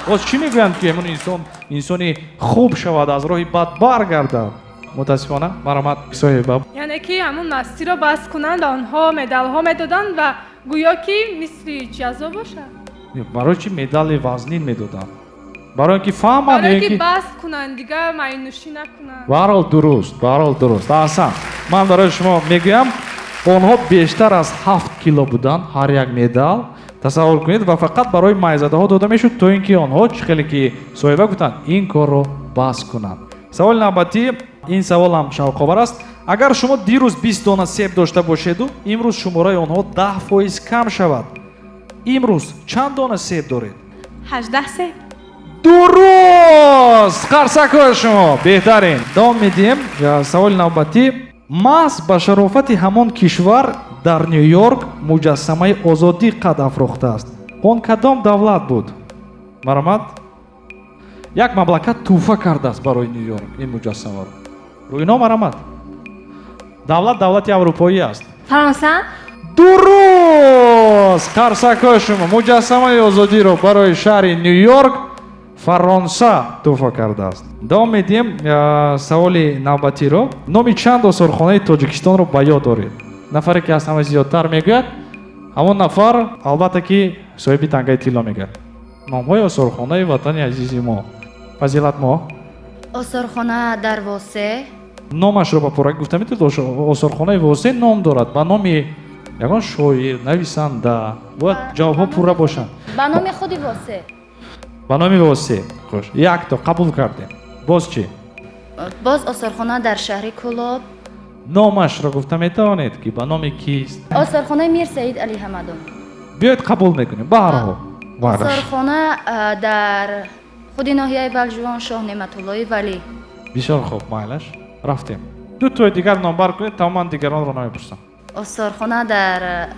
Боз чӣ мегӯянд, ки ҳамон инсон инсони хуб шавад, аз роҳи бад баргардад? Мутаассифона. Марҳамат, соҳиба. Яъне ки ҳамон мастиро бас кунанд, ба онҳо медалҳо медоданд ва гӯё ки мисли ҷазо бошад. Барои чӣ медали вазнин медоданд? Барои ин ки фаҳманд? Барои ки бас кунанд, дигар майнӯшӣ накунанд. Баҳрҳол дуруст, баҳрҳол дуруст. Аҳсан, ман барои шумо мегӯям, онҳо бештар аз 7 кило буданд ҳар як медал, тасаввур кунед, ва фақат барои майзадаҳо дода мешуд, то ин ки онҳо, чӣ хеле ки соҳиба гуфтанд, ин корро бас кунанд. Саволи навбатӣ. Ин савол ҳам шавқовар аст. Агар шумо дирӯз 20 дона себ дошта бошеду имрӯз шумораи онҳо 10% кам шавад, имрӯз чанд дона себ доред? 18 себ. Дуруст, қарсакҳои шумо, беҳтарин. Давом медиҳем. Саволи навбатӣ. Маҳз ба шарофати ҳамон кишвар дар Ню Йорк муҷассамаи озодӣ қад афрохтааст. Он кадом давлат буд? Марҳамат. Як мамлакат тӯҳфа кардааст барои Ню Йорк ин муҷассамаро. Рӯино, марҳамат. Давлат давлати аврупоӣ аст. Фаронса. Дуруст! Қарсакҳои шумо. Муҷассамаи озодиро барои шаҳри Ню-Йорк Фаронса тӯҳфа кардааст. Давом медиҳем саволи навбатиро. Номи чанд осорхонаи Тоҷикистонро ба ёд доред? Нафаре ки аз ҳама зиёдтар мегӯяд, ҳамон нафар албатта ки соҳиби тангаи тилло мегардад. Номҳои осорхонаи ватани азизи мо. Фазилатмо. Осорхона дар Восе. Номашро ба пуррагӣ гуфта метавонед? Осорхонаи Восе ном дорад ба номи ягон шоир, нависанда. Бояд ҷавобҳо пурра бошанд. Ба номи худи Восе. Ба номи Восе. Хуш, якто қабул кардем. Боз чӣ? Боз осорхона дар шаҳри Кӯлоб. Номашро гуфта метавонед ки ба номи кист? Осорхонаи Мир Саид Али Ҳамадон. Биёед қабул мекунем. Ба ҳар ҳол. Осорхона дар худи ноҳияи Балҷувон Шоҳ Неъматуллои Валӣ. Бисёр хуб, майлаш. Рафтем. Ду тои дигар номбар кунед, тамоман дигаронро намепурсам. Осорхона дар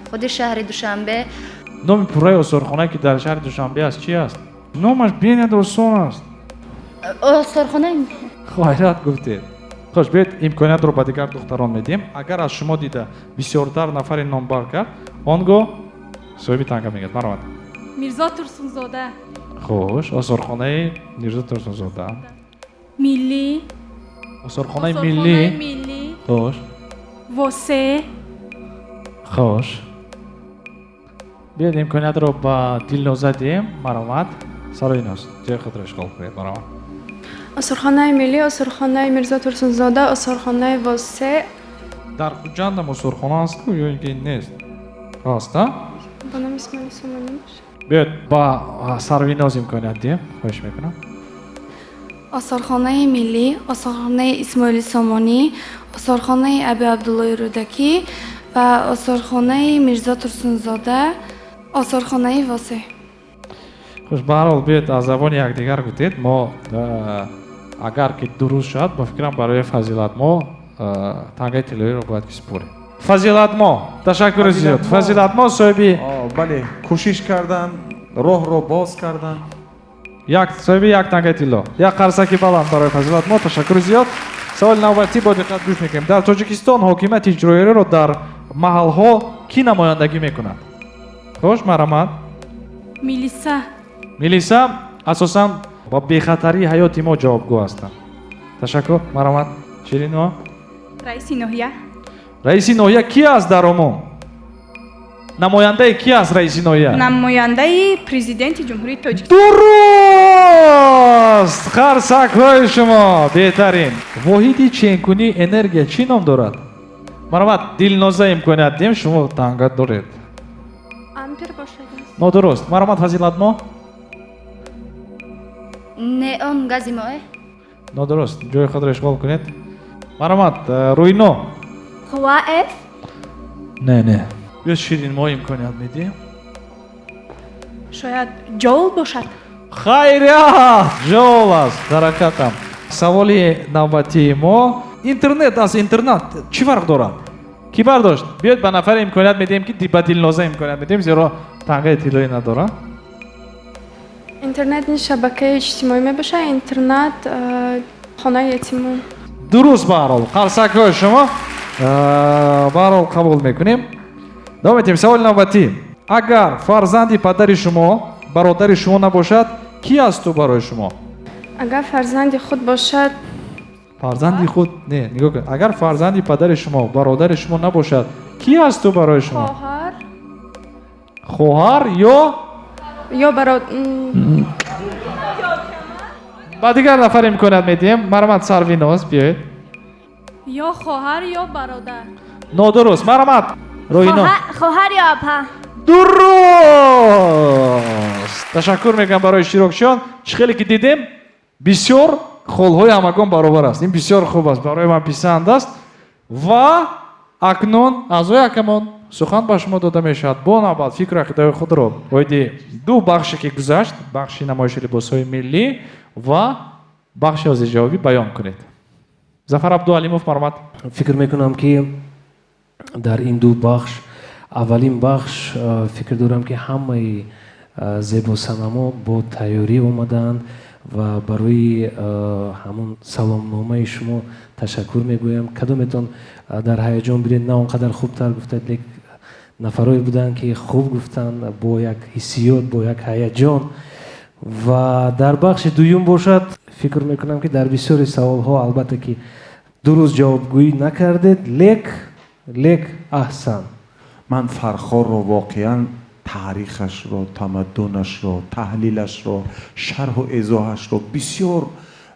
худи шаҳри Душанбе. Номи пурраи осорхонае ки дар шаҳри Душанбе аст чи аст? Номаш бениҳоят осон аст. Осорхонаи Хайрат гуфтед. Хуш, биёед имкониятро ба дигар духтарон медиҳем. Агар аз шумо дида бисёртар нафаре номбар кард, он гоҳ соҳиби танга мегардад. Марҳамат. Мирзо Турсунзода. Хуш, осорхонаи Мирзо Турсунзода. Миллӣ. Осорхонаи миллӣ. Миллӣ. Хуш. Восе. Хуш. Биёед имкониятро ба Дилноза диҳем. Марҳамат. Сароиноз, ҷои худро ишғол кунед. Марҳамат. Осорхонаи миллӣ, осорхонаи Мирзо Турсунзода, осорхонаи Восе. Дар Хуҷандам осорхона аст ку ё ин ки нест? Аст, а? Ба номи Исмоили Сомонӣ бошад. Биёед ба Сарвиноз имконият диҳем. Хоҳиш мекунам. Осорхонаи миллӣ, осорхонаи Исмоили Сомонӣ, осорхонаи Аби Абдуллои Рӯдакӣ ва осорхонаи Мирзо Турсунзода, осорхонаи Восе. Хуш, ба ҳар ҳол биёед аз забони якдигар гуфтед. Мо агар ки дуруст шавад, ба фикрам барои Фазилатмо тангаи тиллоиро бояд ки супорем. Фазилатмо, ташаккури зиёд. Фазилатмо соҳиби бале, кӯшиш кардан, роҳро боз кардан. Як соҳиби як тангаи тилло. Як қарсаки баланд барои Фазилатмо. Ташаккури зиёд. Саволи навбатӣ бо диққат гӯш мекунем. Дар Тоҷикистон ҳокимияти иҷроиро дар маҳалҳо кӣ намояндагӣ мекунад? Хуш, марҳамат. Милиса. Милиса асосан ба бехатарии ҳаёти мо ҷавобгӯ ҳастанд. Ташаккур, марҳамат. Ширино. Раиси ноҳия. Раиси ноҳия ки аст дар умум? Намояндаи ки аст раиси ноҳия? Намояндаи президенти Ҷумҳурии Тоҷикистон. Дуруст! Қарсакҳои шумо беҳтарин. Воҳиди ченкунии энергия чӣ ном дорад? Марҳамат, Дилноза имконият диҳем, шумо танга доред. Ампер бошад. Нодуруст. Марҳамат, Фазилатмо. Неон гази моэ. Нодуруст. Ҷои худро ишғол кунед. Марҳамат, Рӯйно. Қувва F. Не, не. Биё Ширинмо имконият медиҳем. Шояд ҷоул бошад. Хайрият, ҷоул аст. Даракатам. Саволи навбатии мо. Интернет аз интернат чӣ фарқ дорад? Кӣ бардошт? Биёед ба нафаре имконият медиҳем ки ба Дилноза имконият медиҳем, зеро тангаи тиллоӣ надорад. Интернет ин шабакаи иҷтимоӣ мебошад, интернат хонаи ятимон. Дуруст, ба ҳар ҳол. Қарсакҳои шумо ба ҳар ҳол қабул мекунем. Давом медиҳем саволи навбатӣ. Агар фарзанди падари шумо бародари шумо набошад, кӣ аст ӯ барои шумо? Агар фарзанди худ бошад. Фарзанди худ не, нигоҳ кунед. Агар фарзанди падари шумо бародари шумо набошад, кӣ аст ӯ барои шумо? Хоҳар. Хоҳар ё ё бародар. Ба дигар нафар имконият медиҳем. Марҳамат, Сарвиноз, биёед. Ё хоҳар ё бародар. Нодуруст. Марҳамат, Рӯйно. Хоҳар ё апа. Дуруст. Ташаккур мекунам барои иштирокчиён. Чӣ хеле ки дидем, бисёр холҳои ҳамагон баробар аст. Ин бисёр хуб аст, барои ман писанд аст. Ва акнун аъзои ҳакамон сухан ба шумо дода мешавад. Бо навбат фикру ақидаҳои худро оиди ду бахше ки гузашт, бахши намоиши либосҳои миллӣ ва бахши ҳозирҷавобӣ баён кунед. Зафар Абдуалимов, марҳамат. Фикр мекунам ки дар ин ду бахш, аввалин бахш фикр дорам ки ҳамаи зебосанамо бо тайёрӣ омадаанд ва барои ҳамон саломномаи шумо ташаккур мегӯям. Кадометон дар ҳаяҷон будед, на он қадар хубтар гуфтед, лек Нафарое буданд, ки хуб гуфтанд, бо як ҳиссиёт, бо як ҳаяҷон. Ва дар бахши дуюм бошад, фикр мекунам, ки дар бисёри саволҳо албатта ки дуруст ҷавобгӯӣ накардед, лек аҳсан. Ман Фархорро воқеан таърихашро, тамаддунашро, таҳлилашро, шарҳу эзоҳашро бисёр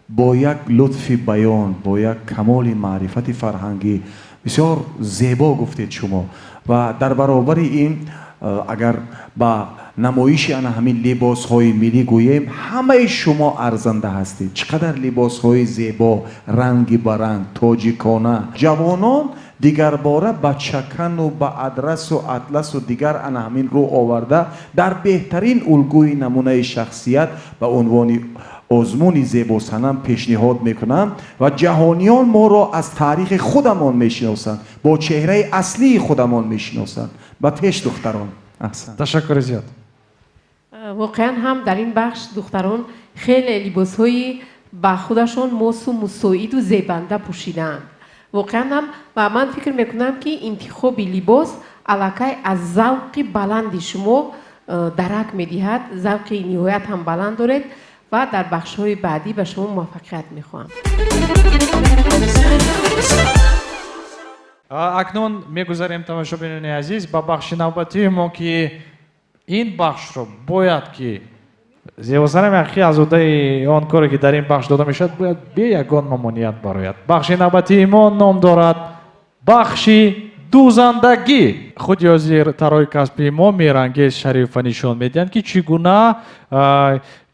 бо як лутфи баён, бо як камоли маърифати фарҳангӣ бисёр зебо гуфтед шумо. Ва дар баробари ин агар ба намоиши ана ҳамин либосҳои миллӣ гӯем, ҳамаи шумо арзанда ҳастед. Чӣ қадар либосҳои зебо, ранги баранг, тоҷикона. Ҷавонон дигарбора ба чакану ба адрасу атласу дигар ана ҳамин рӯ оварда дар беҳтарин улгӯи намунаи шахсият ба унвони озмуни зебосанам пешниҳод мекунам ва ҷаҳониён моро аз таърихи худамон мешиносанд, бо чеҳраи аслии худамон мешиносанд. Ба пеш духтарон. Аҳсан. Ташаккури зиёд. Воқеан ҳам дар ин бахш духтарон хеле либосҳои ба худашон мосу мусоиду зебанда пӯшидаанд. Воқеан ҳам ва ман фикр мекунам, ки интихоби либос аллакай аз завқи баланди шумо дарак медиҳад. Завқи ниҳоят ҳам баланд доред ва дар бахшҳои баъдӣ ба шумо муваффақият мехоҳам. Акнун мегузарем, тамошобинони азиз, ба бахши навбатии мо, ки ин бахшро бояд ки зебосанам ҳақиқӣ аз уҳдаи он коре ки дар ин бахш дода мешавад бояд бе ягон мамоният барояд. Бахши навбатии мо ном дорад бахши дӯзандагӣ. Худи ҳозир тарои касбии мо Меҳрангез Шарифа нишон медиҳанд, ки чӣ гуна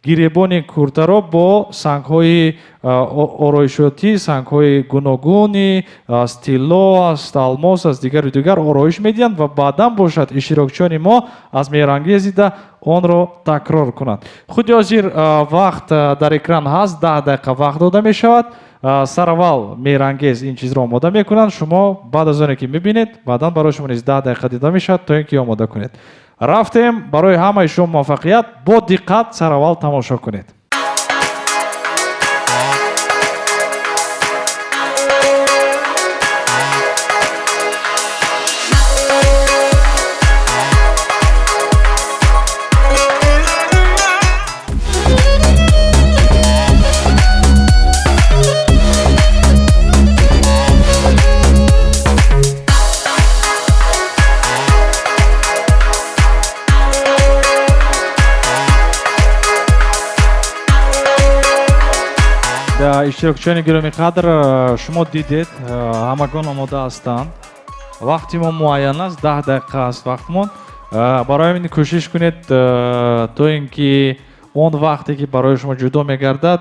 гиребони куртаро бо сангҳои ороишотӣ, сангҳои гуногуни аз тилло, аз алмос, аз дигару дигар ороиш медиҳанд ва баъдан бошад иштирокчиёни мо аз Меҳрангез дида онро такрор кунанд. Худи ҳозир вақт дар экран ҳаст, 10 дақиқа вақт дода мешавад. Сараввал Меҳрангез ин чизро омода мекунанд. Шумо баъд аз оне ки мебинед, баъдан барои шумо низ 10 дақиқа дида мешавад, то ин ки омода кунед. Рафтем, барои ҳамаи шумо муваффақият. Бо диққат сараввал тамошо кунед. Иштирокчиёни гиромӣ қадр, шумо дидед, ҳамагон омода ҳастанд. Вақти мо муайян аст, 10 дақиқа аст вақтмон. Барои ҳамин кӯшиш кунед, то ин ки он вақте ки барои шумо ҷудо мегардад,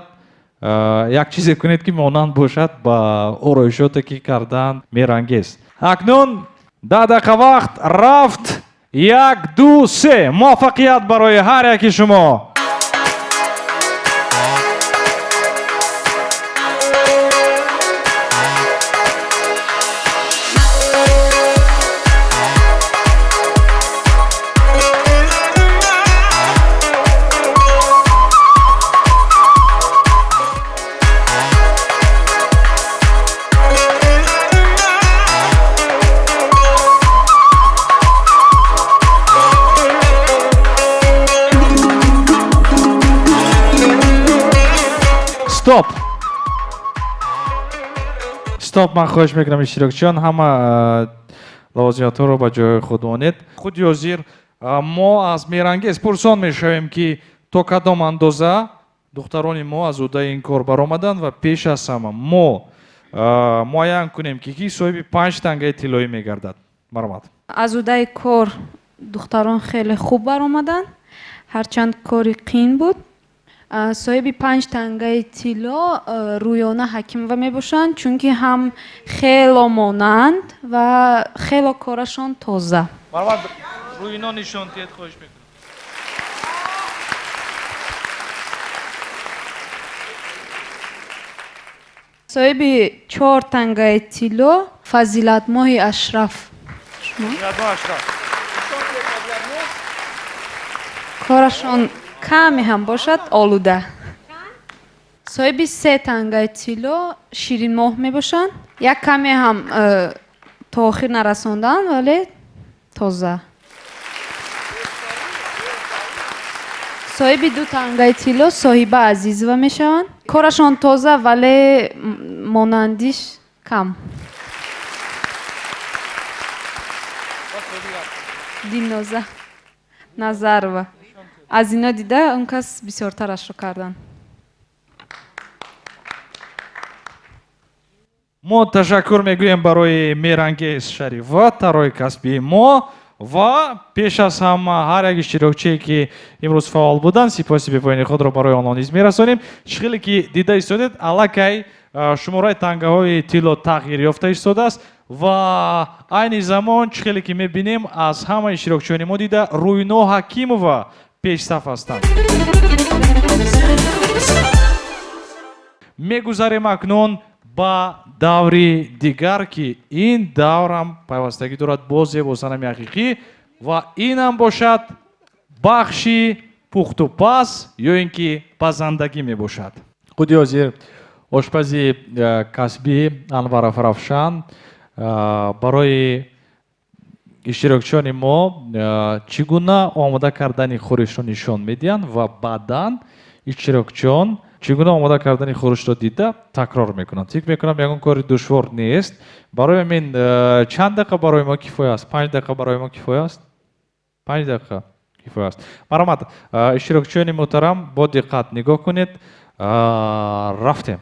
як чизе кунед, ки монанд бошад ба ороишоте ки кардан Меҳрангез. Акнун 10 дақиқа вақт рафт. 1, 2, 3. Муваффақият барои ҳар яки шумо. Стоп! Стоп, ман хоҳиш мекунам иштирокчиён ҳама лавозимотҳоро ба ҷои худ монед. Худи ҳозир мо аз Меҳрангез пурсон мешавем, ки то кадом андоза духтарони мо аз уҳдаи ин кор баромаданд ва пеш аз ҳама мо муайян кунем, ки ки соҳиби 5 тангаи тиллоӣ мегардад. Марҳамат. Аз уҳдаи кор духтарон хеле хуб баромаданд, ҳарчанд кори қин буд. Соҳиби 5 тангаи тилло Рӯёна Ҳакимова мебошанд, чунки ҳам хело монанд ва хело корашон тоза. Марҳамат, Рӯино нишон диҳед, хоҳиш мекунам. Соҳиби 4 тангаи тилло Фазилатмоҳи Ашраф. Фазилатмоҳ Ашраф. Корашон каме ҳам бошад олуда. Соҳиби 3 тангаи тилло Ширинмоҳ мебошанд. Як каме ҳам то охир нарасонданд, вале Тоза. Соҳиби ду тангаи тилло Соҳиба Азизова мешаванд. Корашон тоза, вале монандиш кам. Дилноза Назарова. Аз ино дида он кас бисёртарашро карданд. Мо ташаккур мегӯем барои Мерангез Шарифова, тарои касбии мо, ва пеш аз ҳама ҳар як иштирокчие ки имрӯз фаъол буданд, сипоси бепоёни худро барои онҳо низ мерасонем. Чӣ хеле ки дида истодед, аллакай шумораи тангаҳои тилло тағйир ёфта истодааст ва айни замон чӣ хеле ки мебинем, аз ҳама иштирокчиёни мо дида Рӯйно Ҳакимова пешсаф ҳастанд. Мегузарем акнун ба даври дигар, ки ин даврам пайвастагӣ дорад бо зебосанами ҳақиқӣ ва инам бошад бахши пухтупаз ё ин ки пазандагӣ мебошад. Худи ҳозир ошпази касбӣ Анваров Равшан барои иштирокчиёни мо чӣ гуна омода кардани хӯришро нишон медиҳанд ва баъдан иштирокчиён чӣ гуна омода кардани хӯришро дида такрор мекунанд. Фикр мекунам, ягон кори душвор нест. Барои ҳамин чанд дақиқа барои мо кифоя аст? 5 дақиқа барои мо кифоя аст? 5 дақиқа кифоя аст. Марҳамат, иштирокчиёни муҳтарам, бо диққат нигоҳ кунед. Рафтем.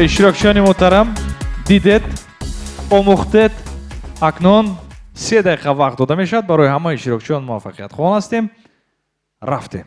Иштирокчиёни муҳтарам, дидед, омӯхтед. Акнун 3 дақиқа вақт дода мешавад барои ҳамаи иштирокчиён. Муваффақият хоҳон ҳастем. Рафтем.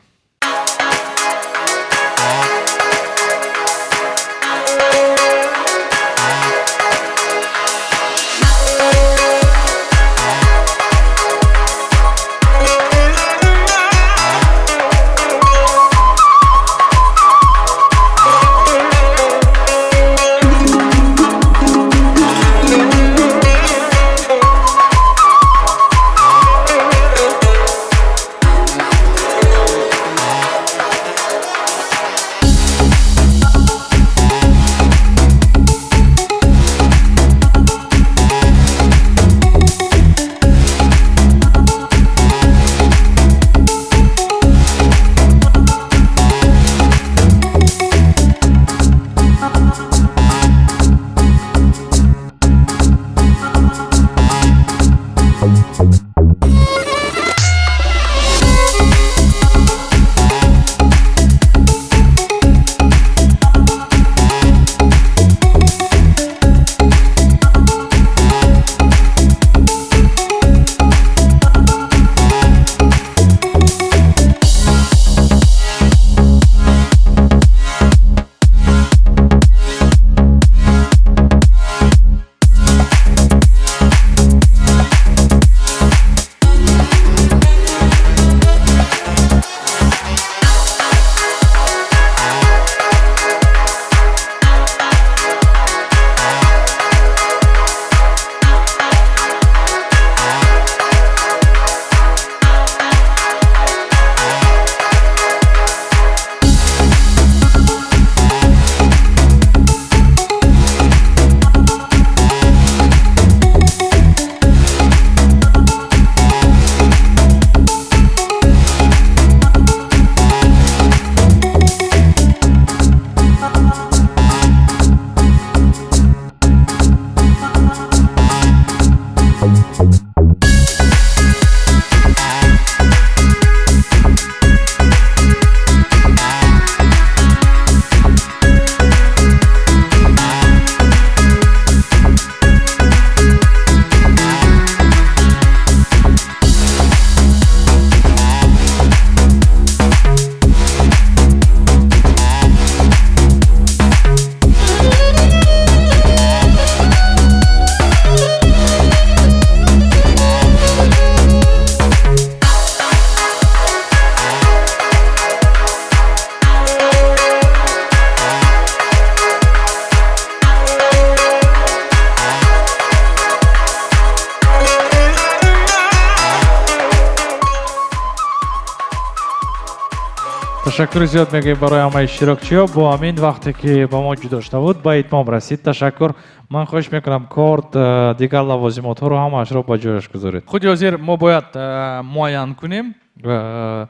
Ташаккури зиёд мегӯем барои ҳамаи иштирокчиҳо. Бо ҳамин вақте ки ба мо ҷудо шуда буд, ба итмом расид. Ташаккур. Ман хоҳиш мекунам корд, дигар лавозимотҳоро ҳамаашро ба ҷояш гузоред. Худи ҳозир мо бояд муайян кунем. Ба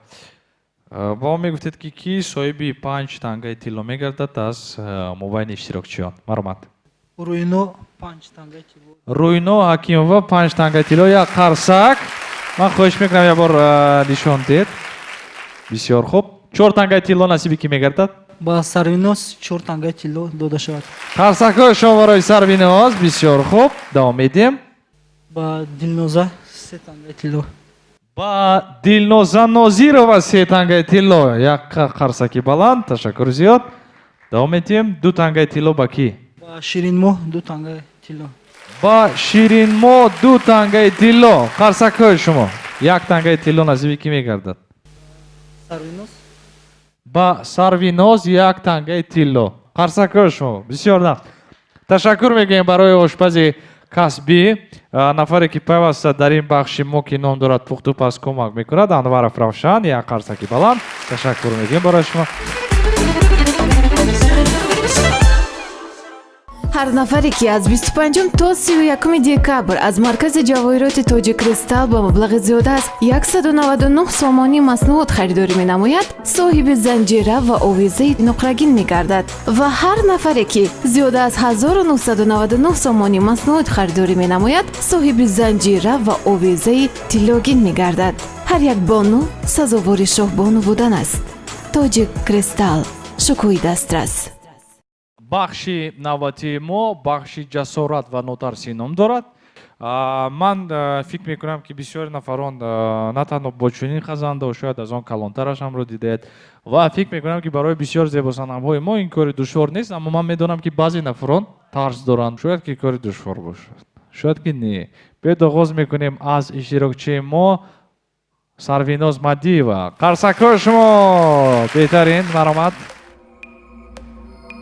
мо мегуфтед, ки ки соҳиби 5 тангаи тилло мегардад аз мобайни иштирокчиён. Марҳамат. Рӯйно 5 тангаи тилло. Рӯйно Ҳакимова 5 тангаи тилло, як қарсак. Ман хоҳиш мекунам як бор нишон диҳед. Бисёр хуб. 4 тангаи тилло насиби ки мегардад? Ба Сарвиноз 4 тангаи тилло дода шавад. Қарсакҳои шумо барои Сарвиноз. Бисёр хуб. Давом медиҳем. Ба Дилноза 3 тангаи тилло. Ба Дилноза Нозирова 3 тангаи тилло. Як қарсаки баланд. Ташаккур зиёд. Давом медиҳем. 2 тангаи тилло ба ки? Ба Ширинмо 2 тангаи тилло. Ба Ширинмо 2 тангаи тилло. Қарсакҳои шумо. 1 тангаи тилло насиби ки мегардад? Сарвиноз. Ба Сарвиноз 1 тангаи тилло. Қарсакҳои шумо. Бисёр нағз. Ташаккур мегӯем барои ошпази касбӣ, нафаре ки пайваста дар ин бахши мо ки ном дорад пухту паз кӯмак мекунад, Анваров Равшан. Як қарсаки баланд. Ташаккур мегӯем барои шумо. Ҳар нафаре ки аз 25 то 31 декабр аз маркази ҷавоҳироти Тоҷиккристал ба маблағи зиёда аз 199 сомонӣ маснуот харидорӣ менамояд, соҳиби занҷира ва овезаи нуқрагин мегардад. Ва ҳар нафаре ки зиёда аз 1999 сомонӣ маснуот харидорӣ менамояд, соҳиби занҷира ва овезаи тиллогин мегардад. Ҳар як бону сазовори шоҳбону будан аст. Тоҷиккристал, шукӯҳи дастрас. Бахши навбатии мо бахши ҷасорат ва нотарсӣ ном дорад. Ман фикр мекунам, ки бисёри нафарон на танҳо бо чунин хазандао, шояд аз он калонтараш ҳамро дидаед. Ва фикр мекунам, ки барои бисёр зебосанамҳои мо ин кори душвор нест, аммо ман медонам, ки баъзе нафарон тарс доранд. Шояд ки кори душвор бошад, шояд ки не. Биёед оғоз мекунем аз иштирокчии мо Сарвиноз Мадиева. Қарсакҳои шумо беҳтарин. Марҳамат.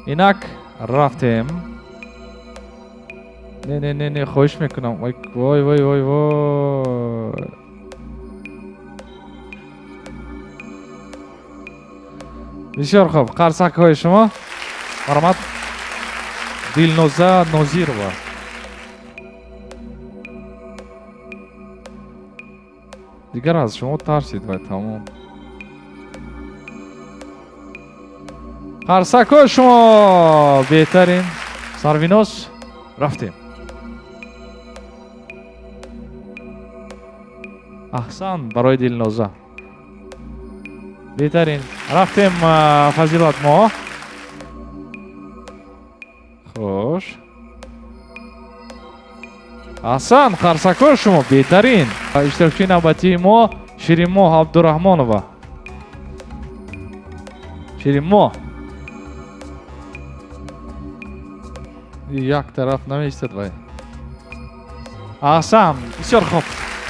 Инак рафтем. Не, не, не, не, хоҳиш мекунам. Вой, вой, вой, вой, вой. Бисёр хуб. Қарсакҳои шумо. Марҳамат. Дилноза Нозирова. Дигар аз шумо тарсид вай, тамом. Қарсакҳои шумо беҳтарин. Сарвиноз, рафтем. Аҳсан барои Дилноза. Беҳтарин. Рафтем Фазилат мо. Хуш. Аҳсан, қарсакҳои шумо беҳтарин. Иштирокчии навбатии мо Ширинмо Абдураҳмонова. Ширинмо. Як тараф намеистад вай. Аҳсан, бисёр хуб.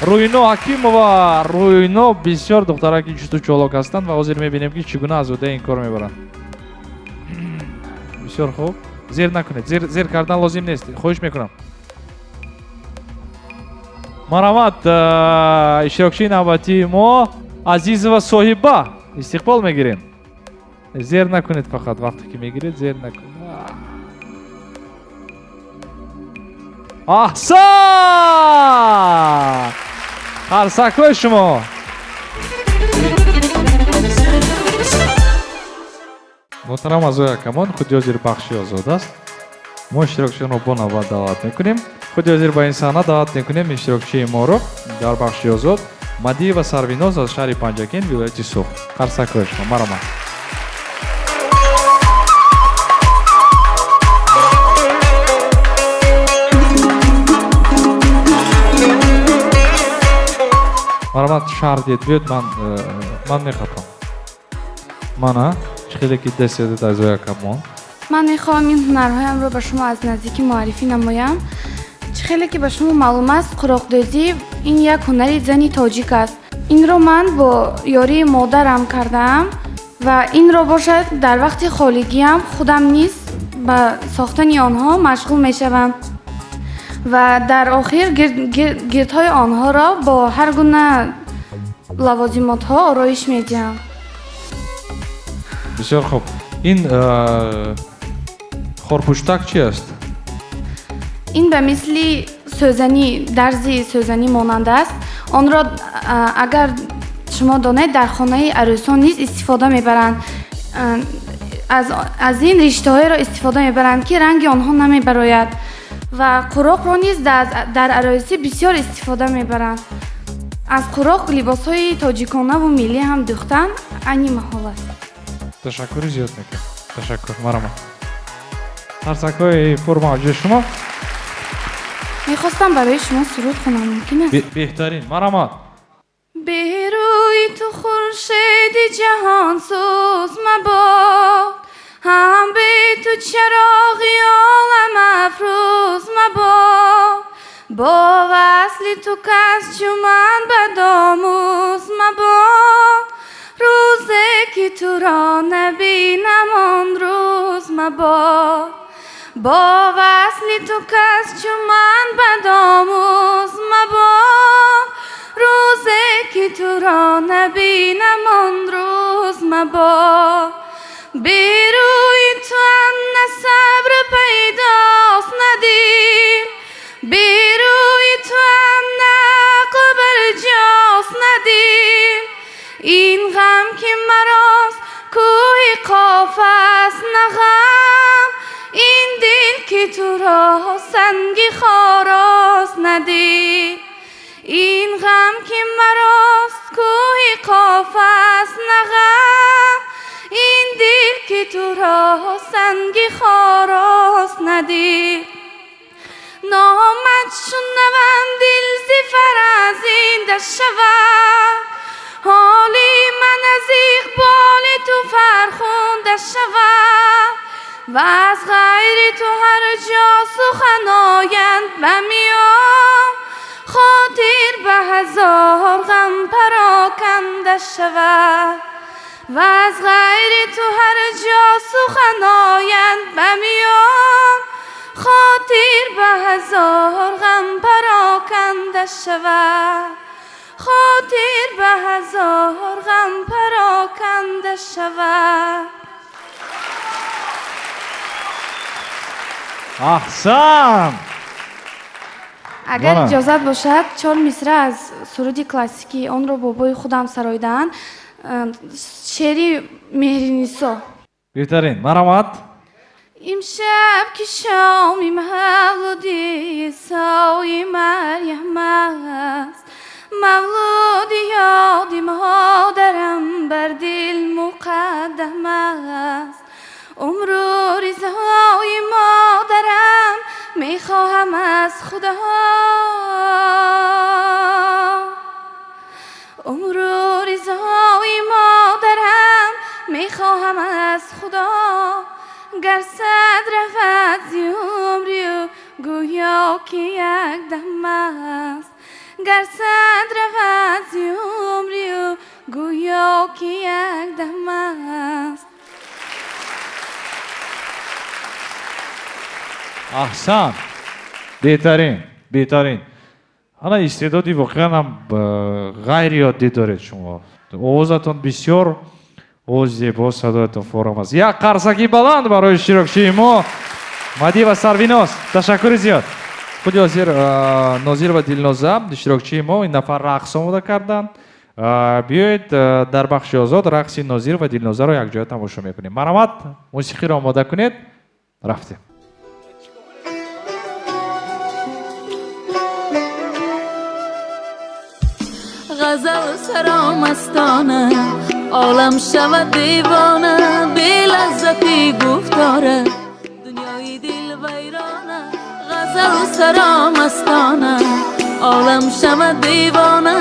Рӯйно Ҳакимова. Рӯйно бисёр духтараки ҷусту чолок ҳастанд ва ҳозир мебинем, ки чӣ гуна аз ӯҳдаи ин кор мебаранд. Бисёр хуб. Зер накунед. Зер кардан лозим нест. Хоҳиш мекунам. Марҳамат, иштирокчии навбатии мо Азизова Соҳиба. Истиқбол мегирем. Зер накунед фақат вақте ки мегиред, зер накунед. Аҳсан! Қарсакҳои шумо. Муҳтарам аъзои ҳакамон, худи ҳозир бахши озод аст. Мо иштирокчиёнро бо навбат даъват мекунем. Худи ҳозир ба ин саҳна даъват мекунем иштирокчии моро дар бахши озод Мадиева Сарвиноз аз шаҳри Панҷакент, вилояти Суғд. Қарсакҳои шумо. Марҳамат. Марҳамат, шаҳр диҳед. Биёед, ман мехапам. Мана, чӣ хеле ки даст додед аъзои ҳакамон. Ман мехоҳам ин ҳунарҳоямро ба шумо аз наздикӣ муаррифӣ намоям. Чӣ хеле ки ба шумо маълум аст, қуроқдӯзӣ ин як ҳунари зани тоҷик аст. Инро ман бо ёрии модарам кардаам ва инро бошад дар вақти холигиам худам низ ба сохтани онҳо машғул мешавам. Ва дар охир гирдҳои онҳоро бо ҳар гуна лавозимотҳо ороиш медиҳам. Бисёр хуб. Ин хорпуштак чи аст? Ин ба мисли сӯзанӣ, дарзи сӯзанӣ монанд аст. Онро агар шумо донед, дар хонаи арӯсон низ истифода мебаранд. Аз ин риштаҳоеро истифода мебаранд, ки ранги онҳо намебарояд ва қуроқро низ дар арӯсӣ бисёр истифода мебаранд. Аз қуроқ либосҳои тоҷиконаву миллӣ ҳам дӯхтан айни маҳол аст. Ташаккури зиёд мекунам. Ташаккур, марҳамат. Қарсакҳои пурмавҷи шумо. Мехостам барои шумо суруд хонам, мумкин аст? Беҳтарин, марҳамат. Берӯи ту хуршеди ҷаҳонсӯз мабод, ҳам бе ту чароғи олам афрӯз мабод, бо васли ту кас чу ман бадомӯз мабод, рӯзе ки туро набинам он рӯз мабод, бо васли ту кас чу ман бадомӯз мабод, рӯзе ки туро набинам он рӯз мабод. Берӯи ту на сабр пайдост на дил, берӯи ту на ақл барҷост на дил, ин ғам ки марост кӯҳи қоф аст на ғам, ин дил ки туро санги хорост на дил, ин ғам ки марост кӯҳи қоф аст на ғам, ин дил ки туро санги хорост на дил. Номат шунавам дил зи фаразинда шавад, ҳоли ман аз иқболи ту фархунда шавад, ва аз ғайри ту ҳар ҷо сухан оянд ба миён, хотир ба ҳазор ғам пароканда шавад, ва аз ғайри ту ҳар ҷо сухан оянд ба миён, хотир ба ҳазор ғам пароканда шавад, хотир ба ҳазор ғам пароканда шавад. Аҳсан! Агар иҷозат бошад, 4 мисра аз суруди классикӣ, онро бобои худам сароидаанд, шеъри Меҳринисо. Беҳтарин, марҳамат. Имшаб ки шоми мавлуди Исои Марьям аст, мавлуди ёди модарам бар дил муқаддам аст, умру ризои модарам мехоҳам аз Худо, умру ризои модарам мехоҳам аз Худо, гар сад равад зи умри ӯ гӯё ки як дам аст, гар сад равад зи умри ӯ гӯё ки як дам аст. Аҳсан! Беҳтарин, беҳтарин. Ана истеъдоди воқеан ҳам ғайриоддӣ доред шумо. Овозатон бисёр овози зебо, садоятон форам аст. Як қарсаки баланд барои иштирокчии мо Мадиева Сарвиноз. Ташаккури зиёд. Худи ҳозир Нозир ва Дилноза иштирокчии мо ин нафар рақс омода карданд. Биёед дар бахши озод рақси Нозир ва Дилнозаро якҷоя тамошо мекунем. Марҳамат, мусиқиро омода кунед. Рафтем. Ғазал саромастона, олам шавад девона, белаззати гуфтора, дунёи дил вайрона. Ғазал саромастона, олам шавад девона,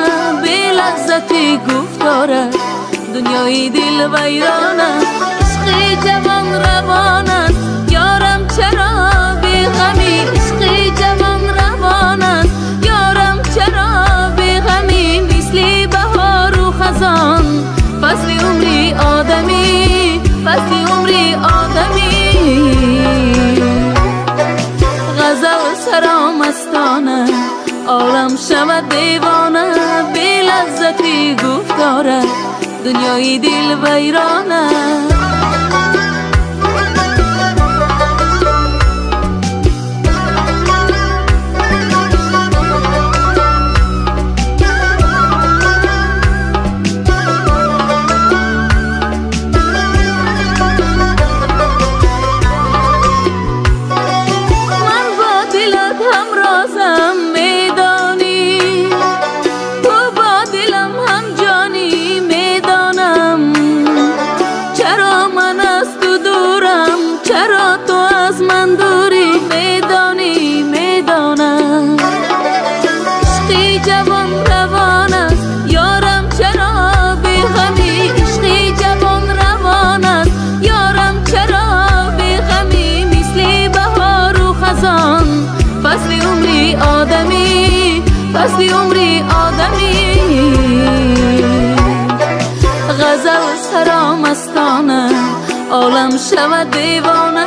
белаззати гуфтора, дунёи дил вайрона. Ишқи ҷавон равон аст, ёрам чаро беғамӣ? Ишқи ҷавон равон аст, ёрам чаро беғамӣ? Мисли баҳору хазон, фасли умри одамӣ, фасли умри одамӣ. Ғазал саромастона, олам шавад девона, белаззати гуфтора, дунёи дил вайрона. медонӣ, медонам. Ишқи ҷавон равон аст, ёрам чаро беғамӣ? Ишқи ҷавон равон аст, ёрам чаро беғамӣ? Мисли баҳору хазон, фасли умри одамӣ, фасли умри одамӣ. Ғазал саромастона, олам шавад девона,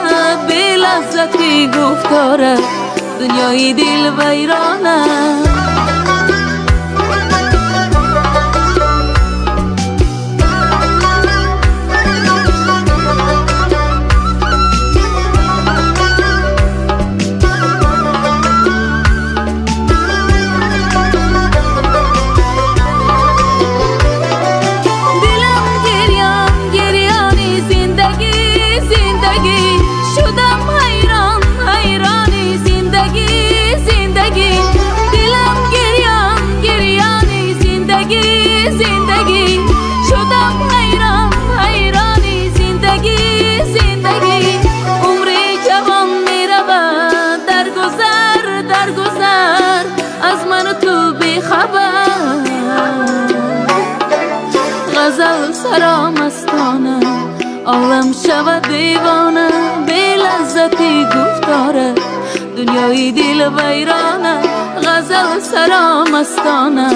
белаззати гуфтора, дунёи дил вайрона. Ғазал саромастона, олам шавад девона, белаззати гуфтора, дунёи дил вайрона. Ғазал саромастона,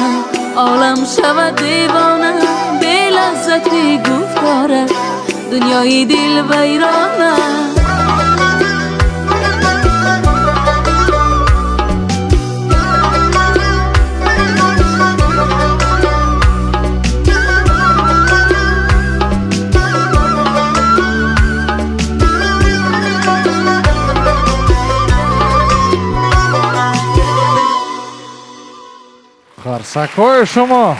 олам шавад девона, белаззати гуфтора, дунёи дил вайрона. Қарсакҳои шумо.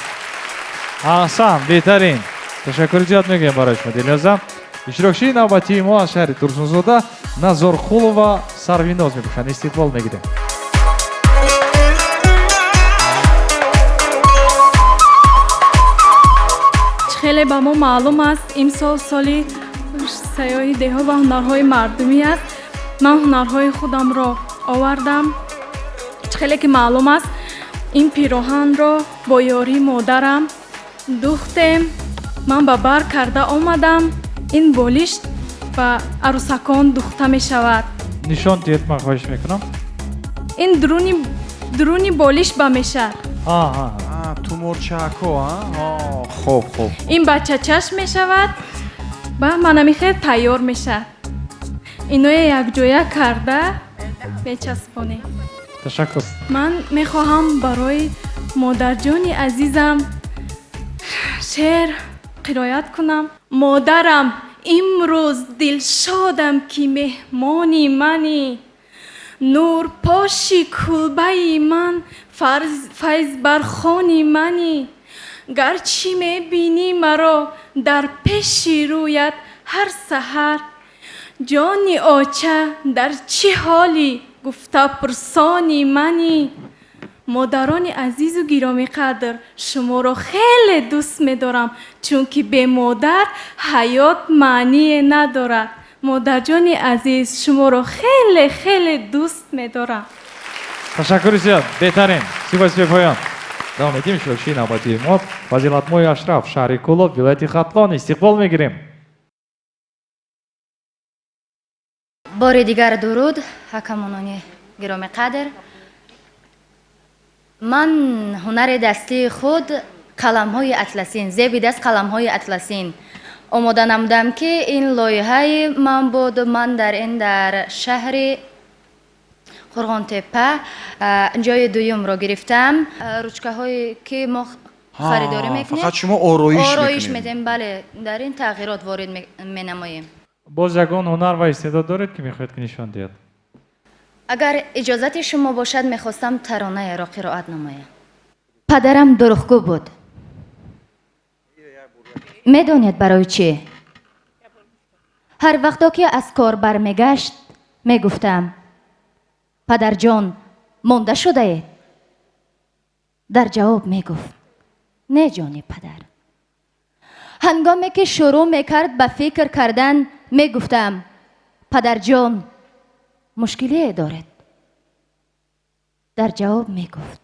Аҳсан, беҳтарин. Ташаккури зиёд мегӯем барои шумо, Дилноза. Иштирокчии навбатии мо аз шаҳри Турсунзода Назорқулова Сарвиноз мебошанд. Истиқбол мегирем. Хеле ба мо маълум аст, имсол соли сайёҳи деҳо ва ҳунарҳои мардумӣ аст. Ман ҳунарҳои худамро овардам. Хеле ки маълум аст, ин пироҳанро бо ёрии модарам духтем. Ман ба бар карда омадам. Ин болишт ба арӯсакон духта мешавад. Нишон диҳед, ман хоҳиш мекунам. Ин дуруни болишт ба мешавад. Туморчако, хоб хоб. Ин бачачаш мешавад ба манами хел тайёр мешавад. Иное якҷоя карда мечаспонем. Ташаккур. Ман мехоҳам барои модарҷони азизам шеър қироат кунам. Модарам, имрӯз дилшодам, ки меҳмони манӣ. Нурпоши кулбаи ман, файзбархони манӣ. Гарчи мебинӣ маро дар пеши рӯят ҳар саҳар, ҷони оча дар чӣ ҳолӣ гуфта пурсони манӣ. Модарони азизу гиромиқадр, шуморо хеле дӯст медорам, чунки бе модар ҳаёт маъние надорад. Модарҷони азиз, шуморо хеле хеле дӯст медорам. Ташаккури зиёд, беҳтарин. Сипоси бепоён. Давом медиҳем иштирокчии навбатии мо Фазилатмои Ашраф, шаҳри Кӯлоб, вилояти Хатлон. Истиқбол мегирем. Бори дигар дуруд, ҳакамонони гиромиқадр. Ман ҳунари дастии худ қаламҳои атласин, зеби даст қаламҳои атласин омода намудам, ки ин лоиҳаи ман буд. Ман дар ин дар шаҳри Қурғонтеппа ҷои дуюмро гирифтам. Ручкаҳое ки мо харидорӣ мекунем, фақат шумо ороиш медиҳем. Бале, дар ин тағйирот ворид менамоем. Боз ягон ҳунар ва истеъдод доред, ки мехоҳед ки нишон диҳед? Агар иҷозати шумо бошад, мехостам таронаеро қироат намоям. Падарам дурӯғгӯ буд. Медонед барои чӣ? Ҳар вақто ки аз кор бармегашт, мегуфтам: падарҷон, монда шудаед? Дар ҷавоб мегуфт: не, ҷони падар. Ҳангоме ки шурӯъ мекард ба фикр кардан, мегуфтам: падарҷон, Мушкилие доред? Дар ҷавоб мегуфт: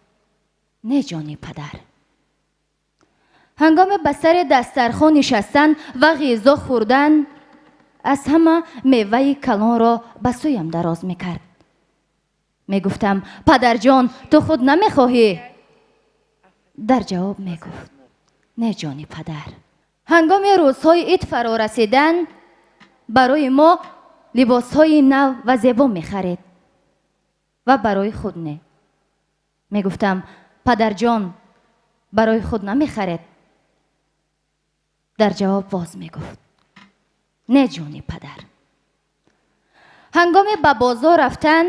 не, ҷони падар. Ҳангоми ба сари дастархон нишастан ва ғизо хӯрдан аз ҳама меваи калонро ба сӯям дароз мекард. Мегуфтам: падарҷон, ту худ намехоҳӣ? Дар ҷавоб мегуфт: не, ҷони падар. Ҳангоми рӯзҳои ид фаро расидан барои мо либосҳои нав ва зебо мехарид ва барои худ не. Мегуфтам: падарҷон, барои худ намехаред? Дар ҷавоб боз мегуфт: не, ҷони падар. Ҳангоми ба бозор рафтан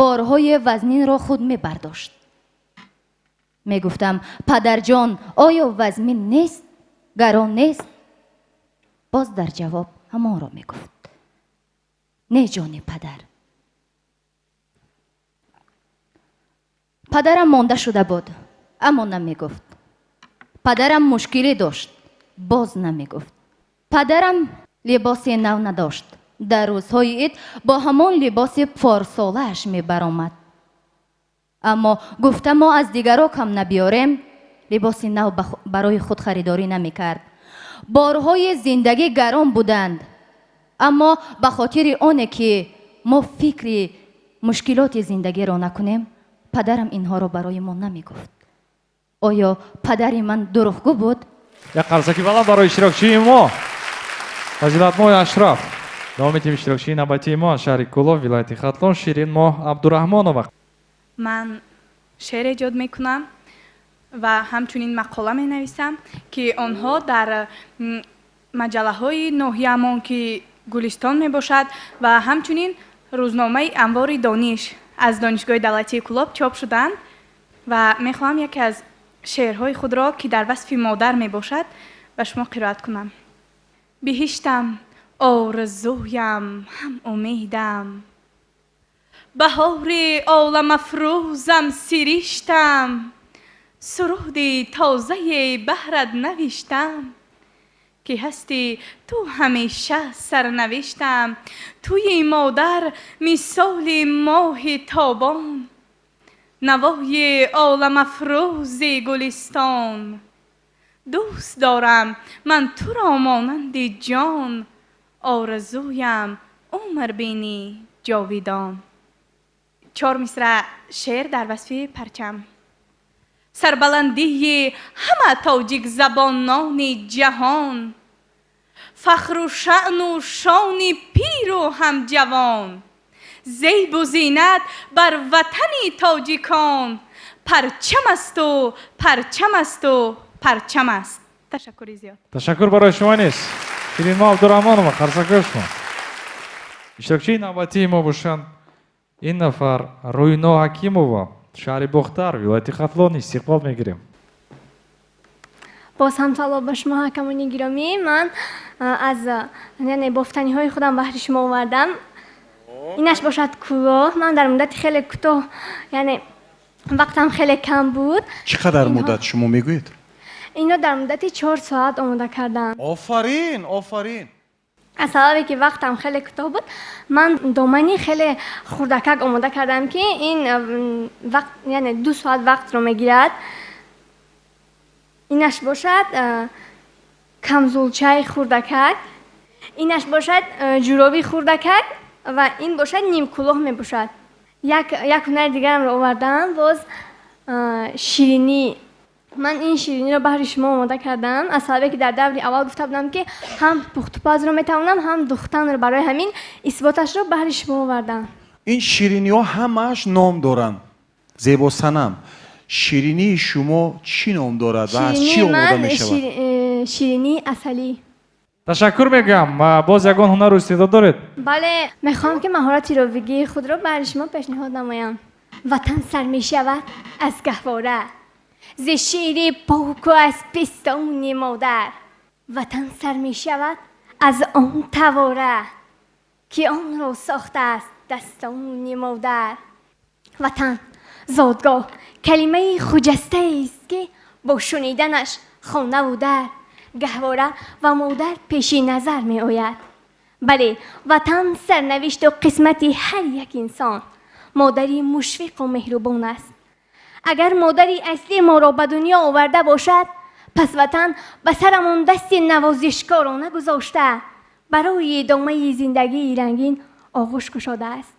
борҳои вазнинро худ мебардошт. Мегуфтам: падарҷон, оё вазнин нест? Гарон нест? Боз дар ҷавоб ҳамонро мегуфт: не, ҷони падар. Падарам монда шуда буд, аммо намегуфт. Падарам мушкилӣ дошт, боз намегуфт. Падарам либоси нав надошт. Дар рӯзҳои ид бо ҳамон либоси порсолааш мебаромад. Аммо гуфта мо аз дигаро кам набиёрем, либоси нав барои худ харидорӣ намекард. Борҳои зиндагӣ гарон буданд, аммо ба хотири оне ки мо фикри мушкилоти зиндагиро накунем, падарам инҳоро барои мо намегуфт. Оё падари ман дурӯғгӯ буд? Як қарсаки баланд барои иштирокчии мо Фазилатмоҳи Ашраф. Давом метиҳем иштирокчии навбатии мо аз шаҳри Кӯлоб, вилояти Хатлон, Ширинмоҳ Абдураҳмонова. Ман шеър эҷод мекунам ва ҳамчунин мақола менависам, ки онҳо дар маҷаллаҳои ноҳияамон, ки Гулистон мебошад, ва ҳамчунин рӯзномаи Анвори Дониш аз Донишгоҳи давлатии Кӯлоб чоп шуданд ва мехоҳам яке аз шеърҳои худро, ки дар васфи модар мебошад, ба шумо қироат кунам. Биҳиштам, орзуям, ҳам умедам, баҳори оламафрӯзам сириштам, суруди тозае баҳрат навиштам, ки ҳасти ту ҳамеша сарнавиштам. Туи модар мисоли моҳи тобон, навои оламафрӯзи гулистон. Дӯст дорам ман туро монанди ҷон, орзуям умр бинӣ ҷовидон. Чор мисра шеър дар васфи парчам. Сарбаландии ҳама тоҷикзабонони ҷаҳон, фахру шаъну шони пиру ҳамҷавон, зебу зинат бар ватани тоҷикон, парчам асту парчам асту парчам аст. Ташаккури зиёд. Ташаккур барои шумо низ, Ширинмо Абдураҳмонова. Қарсакҳои шумо. Иштирокчии навбатии мо бошанд ин нафар Рӯйно Ҳакимова, шаҳри Бохтар, вилояти Хатлон. Истиқбол мегирем. Боз ҳам салом ба шумо, ҳакамони гиромӣ. Ман аз яъне бофтаниҳои худам баҳри шумо овардам. Инаш бошад кӯлоҳ. Ман дар муддати хеле кӯтоҳ, яъне вақтам хеле кам буд. Чӣ қадар муддат шумо мегӯед? Ино дар муддати 4 соат омода кардам. Офарин, офарин. Аз сабабе ки вақтам хеле кӯтоҳ буд, ман домани хеле хурдакак омода кардам, ки ин вақт, яъне 2 соат вақтро мегирад. Инаш бошад камзулчаи хурдакак, инаш бошад ҷуроби хурдакак ва ин бошад нимкулоҳ мебошад. Як ҳунари дигарамро овардам, боз ширинӣ. Ман ин шириниро баҳри шумо омода кардам, аз сабабе ки дар даври аввал гуфта будам, ки ҳам пухтупазро метавонам, ҳам духтанро. Барои ҳамин исботашро баҳри шумо овардам. Ин шириниҳо ҳамааш ном доранд. Зебосанам, ширинии шумо чӣ ном дорад ва аз чӣ омода мешавад? Ширинии асалӣ. Ташаккур мегӯям. Боз ягон ҳунару истеъдод доред? Бале, мехоҳам ки маҳорати ровигии худро баҳри шумо пешниҳод намоям. Ватан сар мешавад аз гаҳвора, зи шири поку аз пистони модар. Ватан сар мешавад аз он тавора, ки онро сохтааст дастони модар. Ватан, зодгоҳ, калимаи хуҷастаест, ки бо шуниданаш хонаву дар, гаҳвора ва модар пеши назар меояд. Бале, ватан сарнавишту қисмати ҳар як инсон, модари мушфиқу меҳрубон аст. Агар модари аслӣ моро ба дунё оварда бошад, пас ватан ба сарамон дасти навозишкорона гузошта, барои идомаи зиндагии рангин оғӯш кушодааст.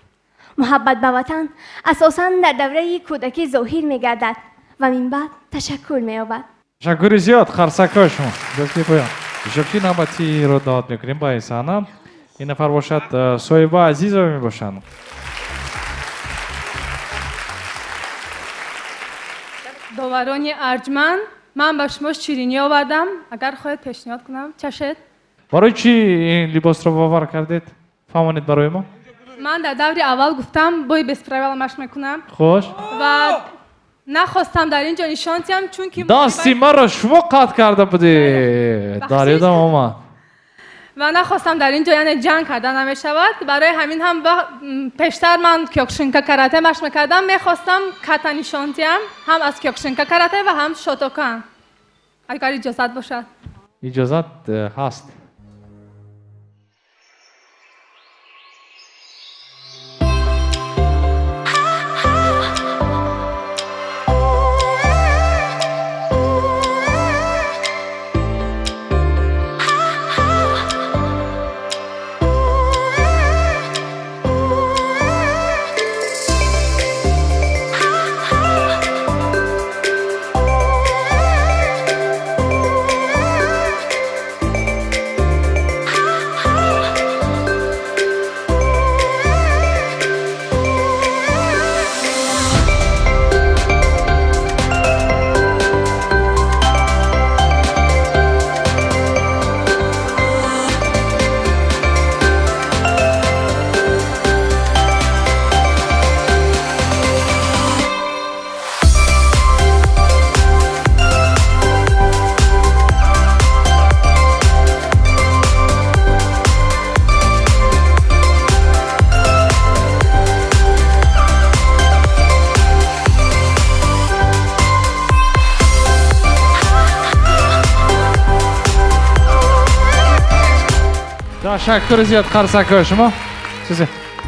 Муҳаббат ба ватан асосан дар давраи кӯдакӣ зоҳир мегардад ва минбаъд ташаккул меёбад. Ташаккури зиёд, қарсакҳои шумо. Дӯсти поён. Иштирокчии навбатиро даъват мекунем ба ин саҳна. Ин нафар бошад Соҳиба Азизова мебошанд. Доварони арҷманд, ман ба шумо ширинӣ овардам. Агар хоҳед пешниҳод кунам, чашед. Барои чӣ ин либосро бовар кардед? Фаҳмонед барои мо. Ман дар даври аввал гуфтам, бой без правила машқ мекунам. Хуш. Ва нахостам дар ин ҷо нишон диҳам, чунки дасти маро шумо қатъ карда будед. Дар ёдам омад. Ва нахостам дар ин ҷо, яъне ҷанг карда намешавад. Барои ҳамин ҳам пештар ман кёкушинка карате машқ мекардам, мехостам ката нишон диҳам, ҳам аз кёкушинка карате ва ҳам шотокан. Агар иҷозат бошад. Иҷозат ҳаст. Ташаккури зиёд, қарсакҳои шумо.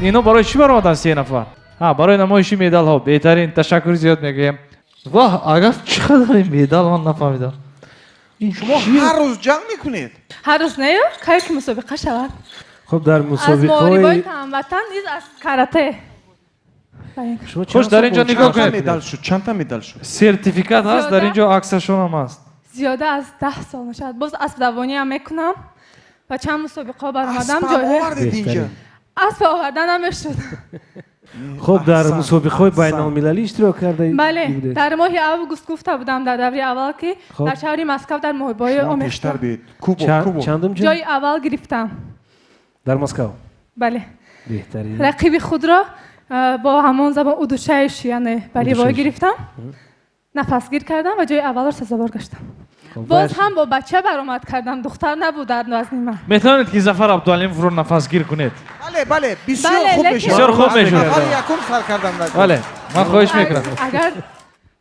Ино барои чӣ баромаданд се нафар? Ҳа, барои намоиши медалҳо. Беҳтарин, ташаккури зиёд мегӯем. Ваҳ, агар чӣ қадар ин медал, ман нафаҳмидам. Шумо ҳар рӯз ҷанг мекунед? Ҳар рӯз не, кае ки мусобиқа шавад. Хуб, дар мусобиқаҳои аз муҳорибаи ҳамватан низ аз карате. Хуш, дар ин ҷо нигоҳ кунед. Медал шуд? Чандта медал шуд? Сертификат ҳаст, дар ин ҷо аксашон ҳам ҳаст. Зиёда аз 10 сол мешавад. Боз аспдавониам мекунам. Ба чанд мусобиқаҳо баромадам. Асп оварда намешуд. Хуб, дар мусобиқаҳои байналмилалӣ иштирок кардаед? Бале, дар моҳи август гуфта будам дар даври аввал, ки дар шаҳри Москав дар муҳорибаҳои омехта чандум ҷои аввал гирифтам. Дар Москав? Бале. Беҳтарин. Рақиби худро бо ҳамон забон удушаиш, яъне балевой гирифтам, нафасгир кардам ва ҷои аввалро сазовор гаштам. Боз ҳам бо бача баромад кардам, духтар набуд дар вазни ман. Метавонед ки Зафар Абдуалимовро нафасгир кунед? Бале, бале, бисёр хуб мешавад. Бисёр хуб мешавад. Нафари якум сар кардам. Бале, ман хоҳиш мекунам. Агар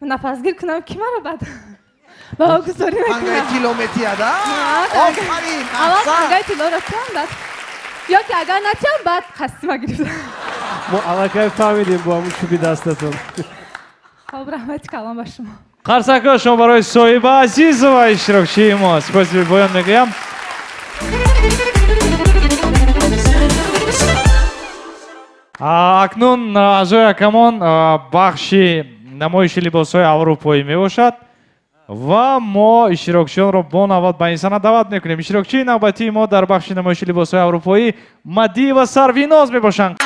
нафасгир кунам, ки маро баъд баҳогузорӣ мекунад? Тангаи тилло метиҳад, а? Офарин, аввал тангаи тиллоро тиҳам, баъд ё ки агар натиҳам, баъд қасдима гирифтам. Мо аллакай фаҳмидем бо ҳамун чӯби дастатон. Хоб, раҳмати калом ба шумо. Қарсакҳо шумо барои Соҳиба Азизова, иштирокчии мо. Спасибо поён мегӯям. Акнун аъзои ҳакамон бахши намоиши либосҳои аврупоӣ мебошад ва мо иштирокчиёнро бо навбат ба ин саҳна даъват мекунем. Иштирокчии навбатии мо дар бахши намоиши либосҳои аврупоӣ Мадиева Сарвиноз мебошанд.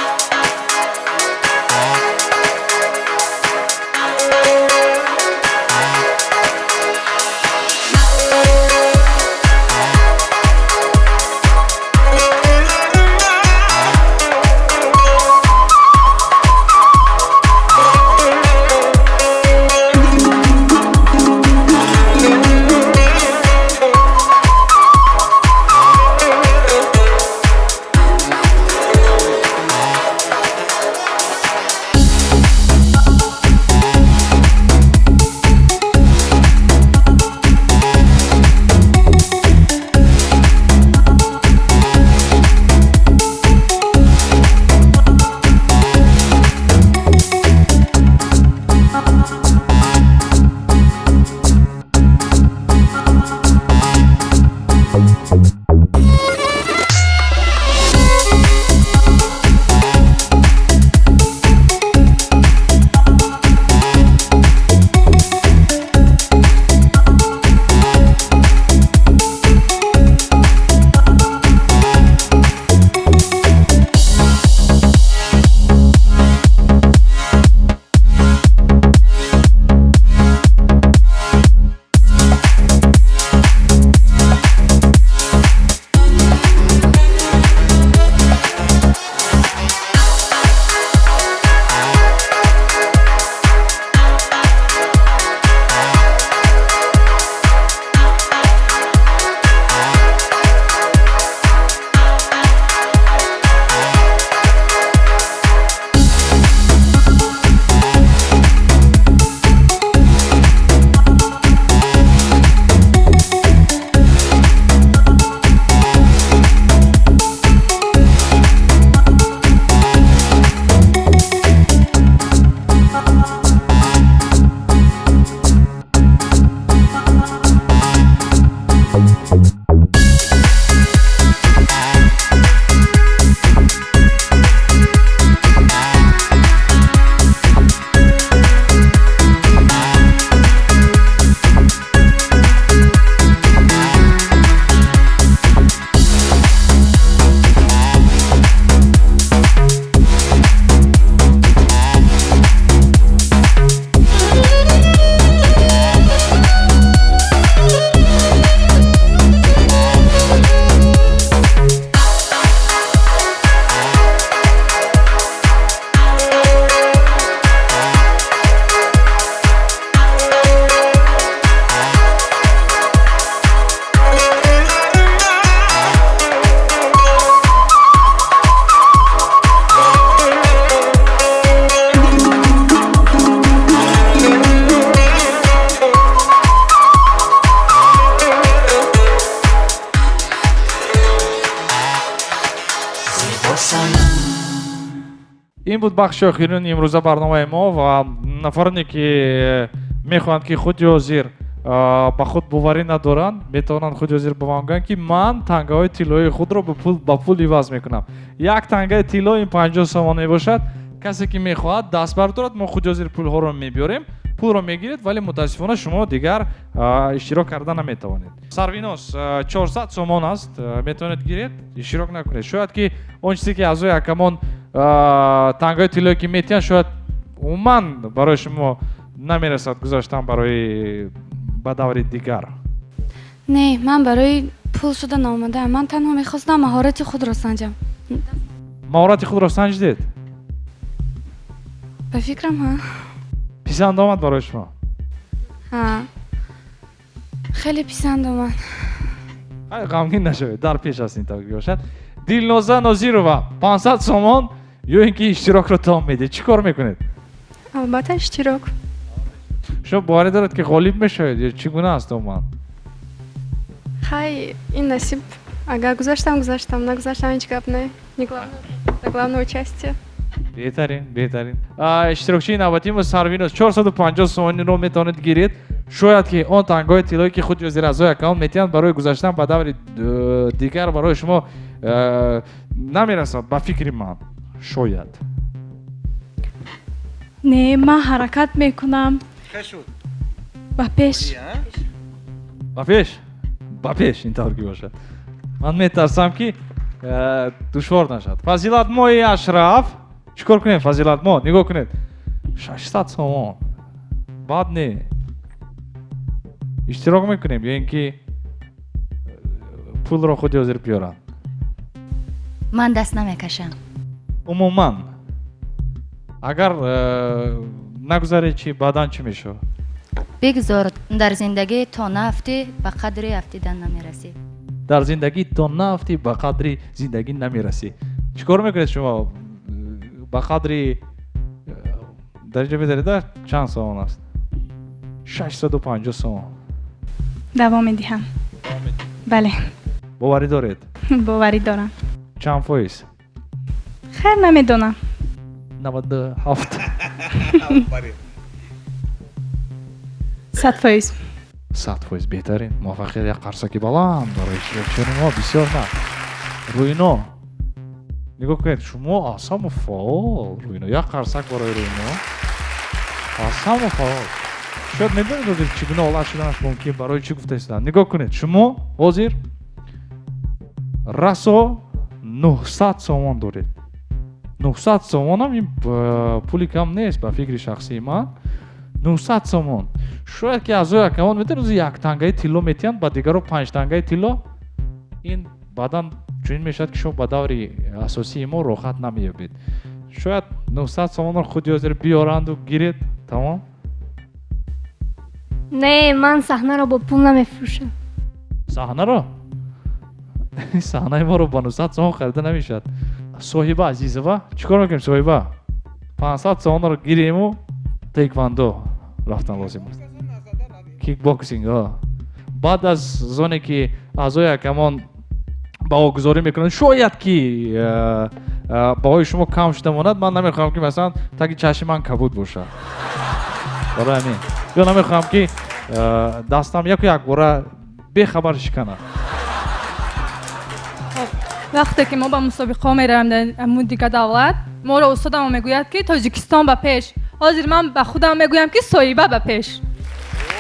Ин буд бахши охирини имрӯза барномаи мо ва нафароне ки мехоҳанд ки худи ҳозир ба худ боварӣ надоранд, метавонанд худи ҳозир ба ман гӯянд ки ман тангаҳои тиллоии худро ба пул иваз мекунам. Як тангаи тилло ин 50 сомон мебошад. Касе ки мехоҳад даст бардорад, мо худи ҳозир пулҳоро мебиёрем, пулро мегиред, вале мутаассифона шумо дигар иштирок карда наметавонед. Сарвиноз 400 сомон аст, метавонед гиред, иштирок накунед. Шояд ки он чизе ки аъзои ҳакамон тангаҳои тиллое ки метиҳанд, шояд умуман барои шумо намерасад гузаштан барои ба даври дигар. Не, ман барои пул шуда наомадаам. Ман танҳо мехостам маҳорати худро санҷам. Маҳорати худро санҷидед? Ба фикрам, ҳа. Писанд омад барои шумо? Ҳа, хеле писанд омад. Ғамгин нашавед, дар пеш аст ин тавр бошад. Дилноза Нозирова 500 сомон ё ин ки иштирокро тамом медиҳед, чӣ кор мекунед? Албатта иштирок. Шумо боварӣ доред ки ғолиб мешавед ё чӣ гуна аст умуман? Хай, ин насиб. Агар гузаштам, гузаштам, нагузаштам, ҳеҷ гап не. Не главное, главное участие. Беҳтарин, беҳтарин. Иштирокчии навбатии мо Сарвиноз 450 сомониро метавонед гиред. Шояд ки он тангаҳои тиллое ки худи ҳозир аъзои ҳакамон метиҳанд барои гузаштан ба даври дигар барои шумо намерасад, ба фикри ман. Шояд. Не, ман ҳаракат мекунам. Ба пеш. Ба пеш? Ба пеш, ин тавр ки бошад. Ман метарсам ки душвор нашад. Фазилатмои Ашраф, чӣ кор кунем Фазилатмо? Нигоҳ кунед. 600 сомон. Бад не. Иштирок мекунем ё ин ки пулро худи ҳозир биёранд? Ман даст намекашам. Умуман агар нагузаред чӣ, баъдан чӣ мешавад? Бигзор дар зиндагӣ то наафтӣ ба қадри афтидан намерасӣ. Дар зиндагӣ то наафтӣ ба қадри зиндагӣ намерасӣ. Чӣ кор мекунед шумо? Ба қадри дар инҷо медаред, чанд сомон аст? 650 сомон. Давом медиҳам. Бале. Боварӣ доред? Боварӣ дорам. Чанд фоиз? Хайр, намедонам. 97. 100%. 100% беҳтарин. Муваффақият як қарсаки баланд барои иштирокчиёни мо. Бисёр на. Рӯйно, нигоҳ кунед, шумо аҳсану фаъол. Рӯйно, як қарсак барои Рӯйно. Аҳсану фаъол. Шояд медонед ҳозир чӣ гуна ҳолат шуданаш мумкин, барои чӣ гуфта истодам. Нигоҳ кунед, шумо ҳозир расо 900 сомон доред. 900 сомонам ин пули кам нест ба фикри шахсии ман. 900 сомон. Шояд ки аъзои ҳакамон метавонанд рӯзи як тангаи тилло метиҳанд, ба дигаро 5 тангаи тилло. Ин баъдан чунин мешавад ки шумо ба даври асосии мо роҳат намеёбед. Шояд 900 сомонро худи ҳозир биёранду гиред, тамом? Не, ман саҳнаро бо пул намефурӯшам. Саҳнаро? Саҳнаи моро ба 900 сомон харида намешавад. Соҳиба Азизова, чӣ кор мекунем соҳиба? 500 сомонро гирему таеквондо рафтан лозим аст. Кикбоксинг, баъд аз зоне ки аъзои ҳакамон баҳогузорӣ мекунанд, шояд ки баҳои шумо кам шуда монад. Ман намехоҳам ки масалан таги чашми ман кабуд бошад. Барои ҳамин ё намехоҳам ки дастам яку якбора бехабар шиканад. Вақте ки мо ба мусобиқаҳо меравем дар дигар давлат, моро устодамо мегӯяд ки Тоҷикистон ба пеш. Ҳозир ман ба худам мегӯям ки соҳиба ба пеш.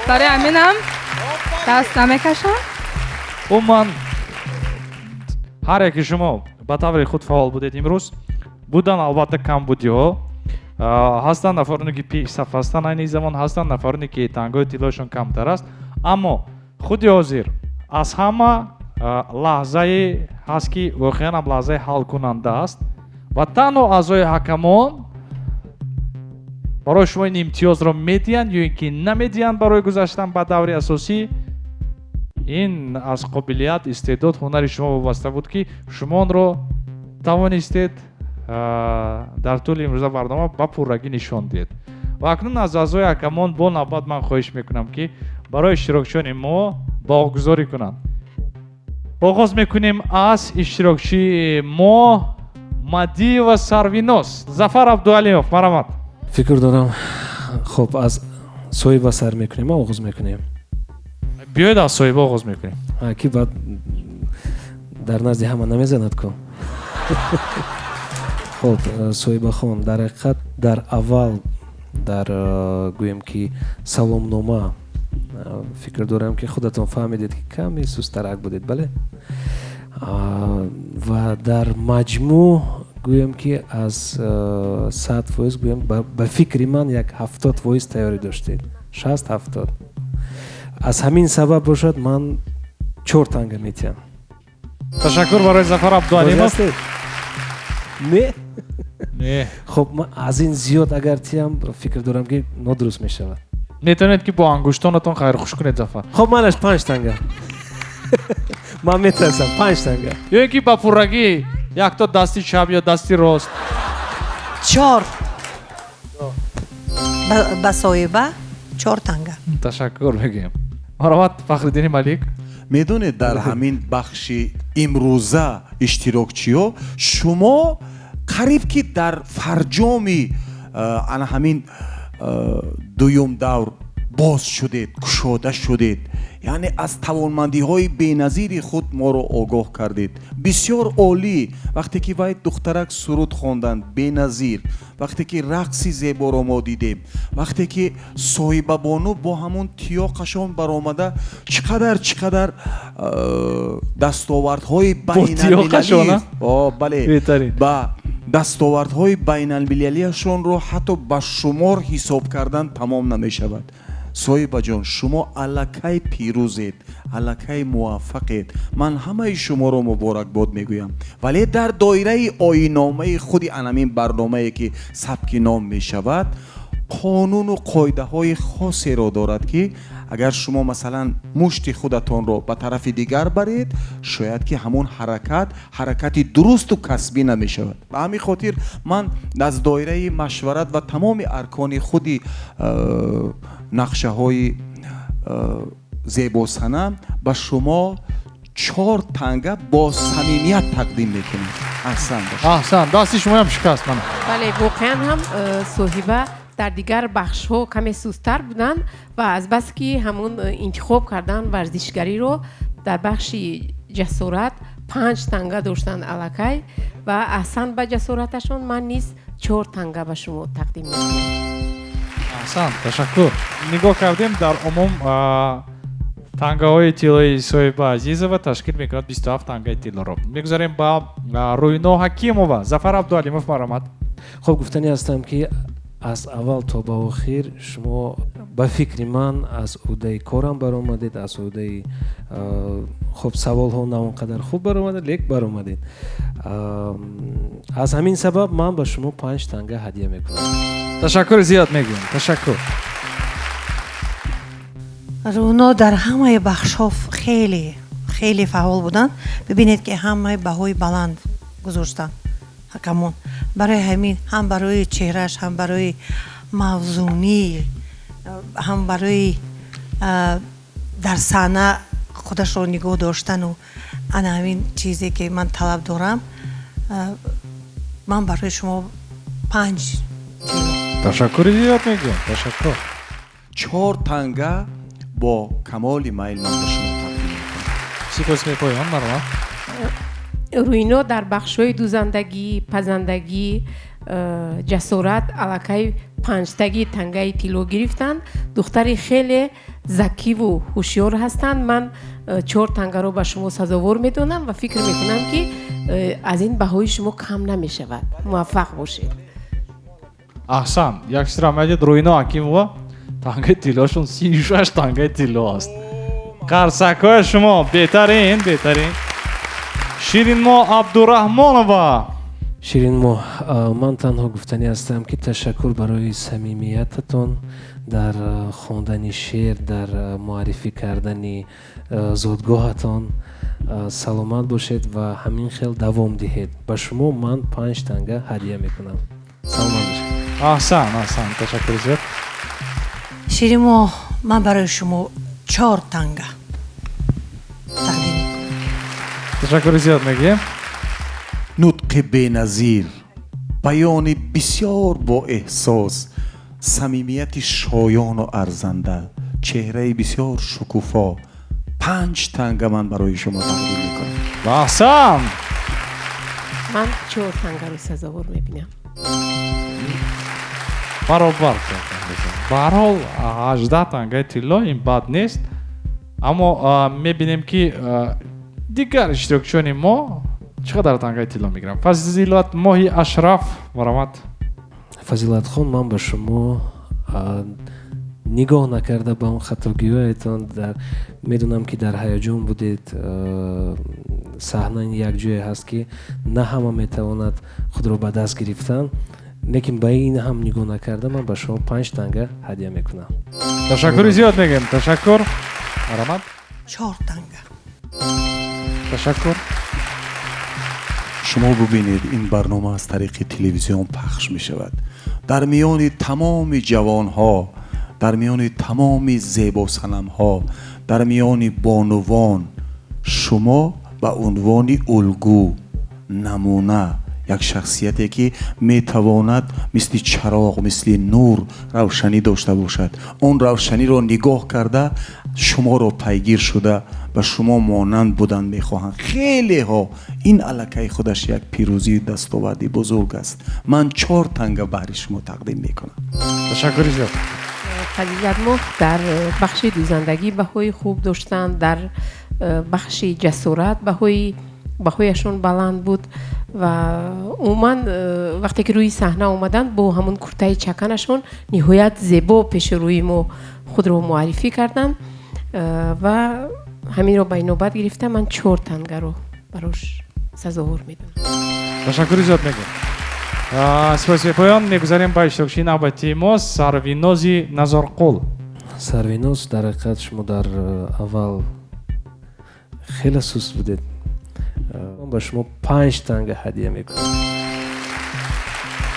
Барои ҳаминам даст намекашам. Умуман ҳар яки шумо ба таври худ фаъол будед имрӯз. Будан албатта камбудиҳо. Ҳастанд нафароне ки пешсаф ҳастанд айни замон, ҳастанд нафароне ки тангои тиллоашон камтар аст. Аммо худи ҳозир аз ҳама лаҳзае ҳаст ки воқеан ҳам лаҳзаи ҳалкунанда аст ва танҳо аъзои ҳакамон барои шумо ин имтиёзро медиҳанд ё ин ки намедиҳанд барои гузаштан ба даври асосӣ. Ин аз қобилият, истеъдод, ҳунари шумо вобаста буд ки шумо онро тавонистед дар тӯли имрӯза барнома ба пуррагӣ нишон диҳед. Ва акнун аз аъзои ҳакамон бо навбат ман хоҳиш мекунам ки барои иштирокчиёни мо баҳогузорӣ кунанд. Оғоз мекунем аз иштирокчии мо Мадиева Сарвиноз. Зафар Абдуалимов, марҳамат. Фикр дорам, хуб, аз Соҳиба сар мекунем, оғоз мекунем. Биёед, аз Соҳиба оғоз мекунем. Ки баъд дар назди ҳама намезанад ку. Хуб, Соҳибахон, дар ҳақиқат дар аввал дар гӯем ки саломнома, фикр дорам ки худатон фаҳмидед ки каме сустарак будед, бале? Ва дар маҷмӯъ гӯем ки аз 100% гӯем, ба фикри ман як 70% тайёрӣ доштед, 60-70. Аз ҳамин сабаб бошад, ман 4 танга метиҳам. Ташаккур барои Зафар Абдуалимов. Не? Не. Хуб, аз ин зиёд агар тиҳам, фикр дорам ки нодуруст мешавад. Метавонед ки бо ангуштонатон хайрхуш кунед, Зафар. Хуб, манаш 5 танга. Ман метарсам, 5 танга. Ё ин ки ба пуррагӣ якто дасти чап ё дасти рост. 4. Ба Соҳиба 4 танга. Ташаккур мегӯем. Марҳамат, Фахриддини Малик. Медонед, дар ҳамин бахши имрӯза иштирокчиҳо шумо қариб ки дар фарҷоми ана ҳамин дуюм давр боз шудед, кушода шудед, яъне аз тавонмандиҳои беназири худ моро огоҳ кардед. Бисёр олӣ. Вақте ки вай духтарак суруд хонданд, беназир. Вақте ки рақси зеборо мо дидем, вақте ки Соҳибабону бо ҳамон тиёқашон баромада чӣ қадар дастовардҳои байналмилалӣ, бале, ба дастовардҳои байналмилалиашонро ҳатто ба шумор ҳисоб кардан тамом намешавад. Соҳибаҷон, шумо аллакай пирӯзед, аллакай муваффақед. Ман ҳамаи шуморо муборакбод мегӯям, вале дар доираи оинномаи худи анамин барномае ки сабки ном мешавад, қонуну қоидаҳои хосеро дорад ки агар шумо масалан мушти худатонро ба тарафи дигар баред, шояд ки ҳамон ҳаракат ҳаракати дурусту касбӣ намешавад. Ба ҳамин хотир ман аз доираи машварат ва тамоми аркони худи нақшаҳои зебосанам ба шумо 4 танга бо самимият тақдим мекунем. Аҳсан бошед. Аҳсан, дасти шумоям шикаст мана. Бале, воқеан ҳам Соҳиба дар дигар бахшҳо каме сусттар буданд ва азбаски ҳамун интихоб кардан варзишгариро дар бахши ҷасорат 5 танга доштанд аллакай ва аҳсан ба ҷасораташон ман низ 4 танга ба шумо тақдим мекунам. Аҳсан, ташаккур. Нигоҳ кардем, дар умум тангаҳои тиллои Соҳиба Азизова ташкил мекунад 27 тангаи тиллоро. Мегузарем ба Рӯйно Ҳакимова. Зафар Абдуалимов, марҳамат. Хуб, гуфтанӣ ҳастам ки аз аввал то ба охир шумо ба фикри ман аз ӯҳдаи корам баромадед, аз ӯҳдаи хуб саволҳо на он қадар хуб баромадед, лек баромадед. Аз ҳамин сабаб ман ба шумо 5 танга ҳадия мекунам. Ташаккури зиёд мегӯям. Ташаккур. Рӯно дар ҳамаи бахшҳо хеле хеле фаъол буданд. Бибинед ки ҳамаи баҳои баланд гузоштанд ҳакамон. Барои ҳамин ҳам барои чеҳраш, ҳам барои мавзунӣ, ҳам барои дар саҳна худашро нигоҳ доштану ана ҳамин чизе ки ман талаб дорам, ман барои шумо 5 тилло. Ташаккури зиёд мегӯям. Ташаккур. 4 танга бо камоли майл ман ба шумо тақдим мекунам. Сипос мепоён, марҳамат. Рӯйно дар бахшҳои дузандагӣ, пазандагӣ, ҷасорат аллакай 5таги тангаи тилло гирифтанд. Духтари хеле закиву ҳушёр ҳастанд. Ман 4 тангаро ба шумо сазовор медонам ва фикр мекунам ки аз ин баҳои шумо кам намешавад. Муваффақ бошед. Аҳсан, як чизро медид, Рӯйно Ҳакимова тангаи тиллошон 36 тангаи тилло аст. Қарсакҳои шумо беҳтарин, беҳтарин. Ширинмо Абдураҳмонова. Ширинмо, ман танҳо гуфтанӣ ҳастам ки ташаккур барои самимиятатон дар хондани шеър, дар муаррифӣ кардани зодгоҳатон. Саломат бошед ва ҳамин хел давом диҳед. Ба шумо ман 5 танга ҳадия мекунам. Саломат бошед. Аҳсан, аҳсан, ташаккур зиёд. Ширинмо, ман барои шумо 4 танга тақдим мекунам. Ташаккури зиёд мегӯем. Нутқи беназир, баёни бисёр бо эҳсос, самимияти шоёну арзанда, чеҳраи бисёр шукуфо. 5 танга ман барои шумо тақдим мекунам. Аҳсан! Ман 4 тангаро сазовор мебинам. Баробар. Ба ҳар ҳол 18 тангаи тилло ин бад нест, аммо мебинем ки дигар иштирокчиёни мо чӣ қадар тангаи тилло мегиранд. Фазилат Моҳи Ашраф, марҳамат. Фазилатхон, ман ба шумо нигоҳ накарда ба он хатогиҳоятон, медонам ки дар ҳаяҷон будед. Саҳна як ҷое ҳаст ки на ҳама метавонад худро ба даст гирифтан, лекин ба ин ҳам нигоҳ накарда ман ба шумо 5 танга ҳадя мекунам. Ташаккури зиёд мегӯем. Ташаккур. Марҳамат. 4 танга. Ташаккур. Шумо бубинед, ин барнома аз тариқи телевизион пахш мешавад. Дар миёни тамоми ҷавонҳо, дар миёни тамоми зебосанамҳо, дар миёни бонувон шумо ба унвони улгӯ, намуна, як шахсияте ки метавонад мисли чароғ, мисли нур равшанӣ дошта бошад. Он равшаниро нигоҳ карда шуморо пайгир шуда ба шумо монанд будан мехоҳанд. Хелеҳо ин аллакай худаш як пирӯзии дастоварди бузург аст. Ман 4 танга баҳри шумо тақдим мекунам. Ташаккури зиёд. Фазилатмоҳ дар бахши дӯзандагӣ баҳои хуб доштанд, дар бахши ҷасорат баҳояшон баланд буд ва умуман вақте ки рӯи саҳна омаданд бо ҳамон куртаи чаканашон ниҳоят зебо пеши рӯи мо худро муаррифӣ карданд ва ҳаминро ба инобат гирифта ман 4 тангаро барош сазовор медонам. Ташаккури зиёд мегӯям. Сипоси поён мегузарем ба иштирокчии навбатии мо Сарвинози Назорқул. Сарвиноз, дар ҳақиқат шумо дар аввал хеле суст будед. Ман ба шумо 5 танга ҳадя мекунам.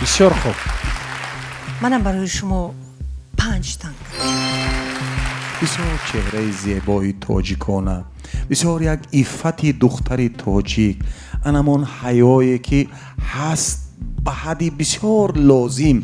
Бисёр хуб. Манам барои шумо 5 танга. Бисёр чеҳраи зебои тоҷикона, бисёр як иффати духтари тоҷик, анамон ҳаёе ки ҳаст ба ҳадди бисёр лозим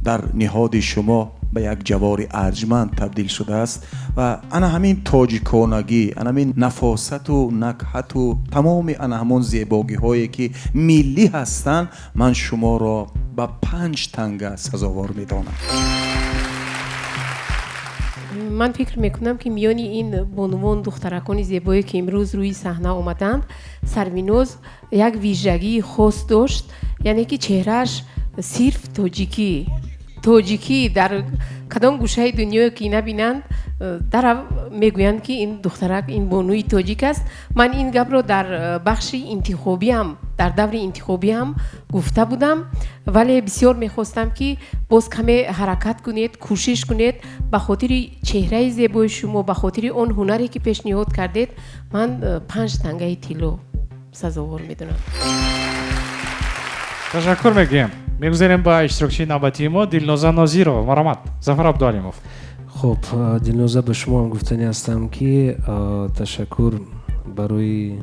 дар ниҳоди шумо ба як ҷавори арҷманд табдил шудааст ва ана ҳамин тоҷиконагӣ, ана ҳамин нафосату накҳату тамоми ана ҳамон зебогиҳое ки миллӣ ҳастанд, ман шуморо ба 5 танга сазовор медонам. Ман фикр мекунам ки миёни ин бонувон духтаракони зебое ки имрӯз рӯи саҳна омаданд, Сарвиноз як вижагии хос дошт, яъне ки чеҳрааш сирф тоҷикӣ. Тоҷикӣ дар кадом гӯшаи дунёе ки набинанд, дарав мегӯянд ки ин духтарак, ин бонуи тоҷик аст. Ман ин гапро дар бахши интихобиам, дар даври интихобиам гуфта будам, вале бисёр мехостам ки боз каме ҳаракат кунед, кӯшиш кунед. Ба хотири чеҳраи зебои шумо, ба хотири он ҳунаре ки пешниҳод кардед, ман 5 тангаи тилло сазовор медонам. Ташаккур мегӯем. Мегузарем ба иштирокчии навбатии мо Дилноза Нозирова. Марҳамат, Зафар Абдуалимов. Хуб, Дилноза, ба шумо ҳам гуфтанӣ ҳастам ки ташаккур барои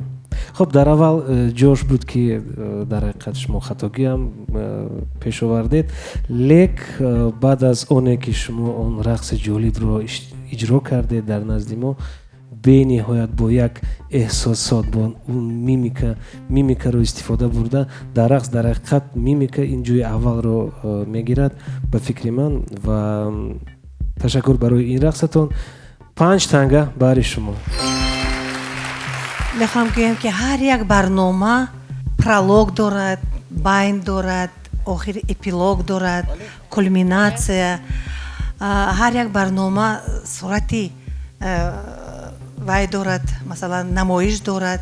хуб, дар аввал ҷош буд ки дар ҳақиқат шумо хатогиам пеш овардед, лек баъд аз оне ки шумо он рақси ҷолибро иҷро кардед дар назди мо, бениҳоят бо як эҳсосот, бо он мимикаро истифода бурда дар рақс, дар ҳақиқат мимика ин ҷои аввалро мегирад ба фикри ман ва ташаккур барои ин рақсатон. 5 танга баҳри шумо. Мехоҳам гӯям ки ҳар як барнома пролог дорад, байн дорад, охир эпилог дорад, кулминатсия. Ҳар як барнома сурати вай дорад, масалан намоиш дорад.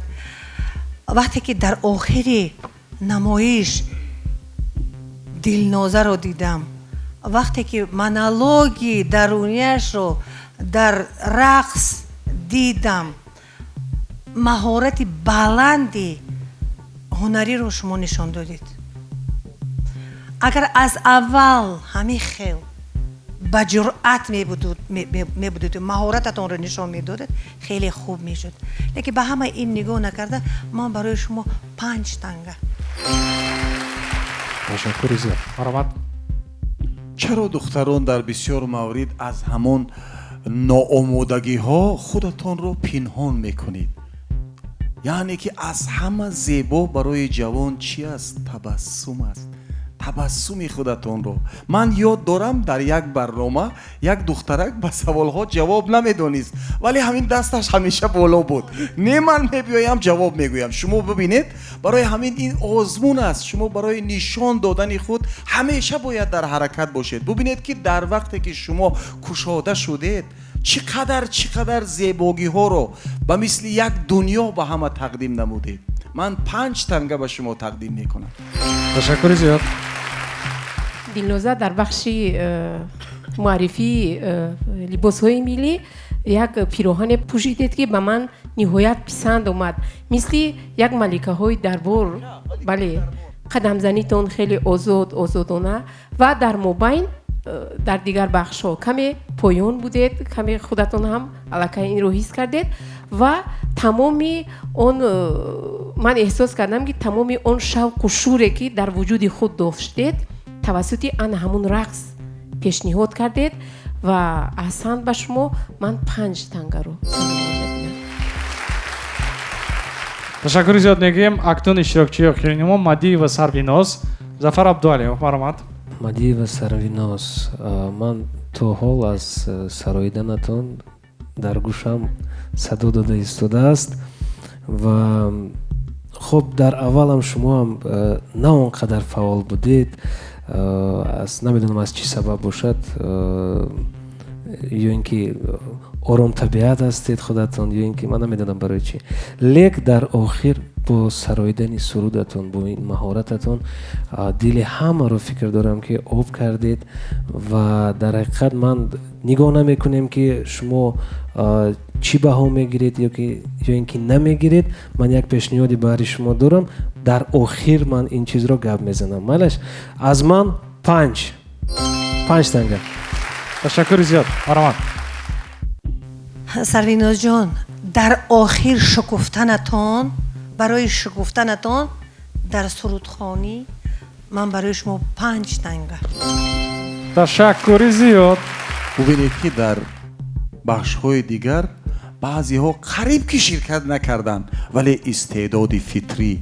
Вақте ки дар охири намоиш Дилнозаро дидам, вақте ки монологи дарунияшро дар рақс дидам, маҳорати баланди ҳунариро шумо нишон додед. Агар аз аввал ҳамин хел ба ҷуръат мебудед, маҳорататонро нишон медодед, хеле хуб мешуд. Лекин ба ҳама ин нигоҳ накарда, ман барои шумо 5 танга. Ташаккури зиёд. Марҳамат. Чаро духтарон дар бисёр маврид аз ҳамон ноомодагиҳо худатонро пинҳон мекунед? Яъне ки аз ҳама зебо барои ҷавон чи аст? Табассум аст. Табассуми худатонро. Ман ёд дорам, дар як барнома як духтарак ба саволҳо ҷавоб намедонист, вале ҳамин дасташ ҳамеша боло буд. Не, ман мебиёям, ҷавоб мегӯям. Шумо бибинед, барои ҳамин ин озмун аст. Шумо барои нишон додани худ ҳамеша бояд дар ҳаракат бошед. Бибинед, ки дар вақте ки шумо кушода шудед, чӣ қадар зебогиҳоро ба мисли як дунё ба ҳама тақдим намудед. Ман 5 танга ба шумо тақдим мекунам. Ташаккури зиёд. Дилноза дар бахши муаррифии либосҳои миллӣ як пироҳане пӯшидед, ки ба ман ниҳоят писанд омад. Мисли як маликаҳои дарбор. Бале, қадамзанитон хеле озод, озодона ва дар мобайн дар дигар бахшҳо каме поён будед, каме худатон ҳам аллакай инро ҳис кардед ва тамоми он ман эҳсос кардам, ки тамоми он шавқу шӯре, ки дар вуҷуди худ доштед, тавассути ана ҳамун рақс пешниҳод кардед ва аҳсан ба шумо. Ман 5 тангаро сазовор мебинам. Ташаккури зиёд мегӯем. Акнун иштирокчии охирини мо Мадиева Сарвиноз. Зафар Абдуалиев, марҳамат. Мадиева Сарвиноз, ман то ҳол аз сароиданатон дар гӯшам садо дода истодааст ва хуб, дар аввалам шумоам на он қадар фаъол будед. Аз намедонам аз чӣ сабаб бошад, ё ин ки оромтабиат ҳастед худатон, ё ин ки ман намедонам барои чӣ. Лек дар охир бо сароидани сурудатон, бо ин маҳорататон дили ҳамаро фикр дорам, ки об кардед ва дар ҳақиқат ман нигоҳ намекунем, ки шумо чӣ баҳо мегиред ё ин ки намегиред. Ман як пешниҳоди баҳри шумо дорам. Дар охир ман ин чизро гап мезанам. Майлаш, аз ман 5 танга. Ташаккури зиёд. Марҳамат. Сарвинозҷон, дар охир шукуфтанатон, барои шукуфтанатон дар сурудхонӣ ман барои шумо 5 танга. Ташаккури зиёд. Бубинед, ки дар бахшҳои дигар баъзеҳо қариб ки ширкат накарданд, вале истеъдоди фитрӣ,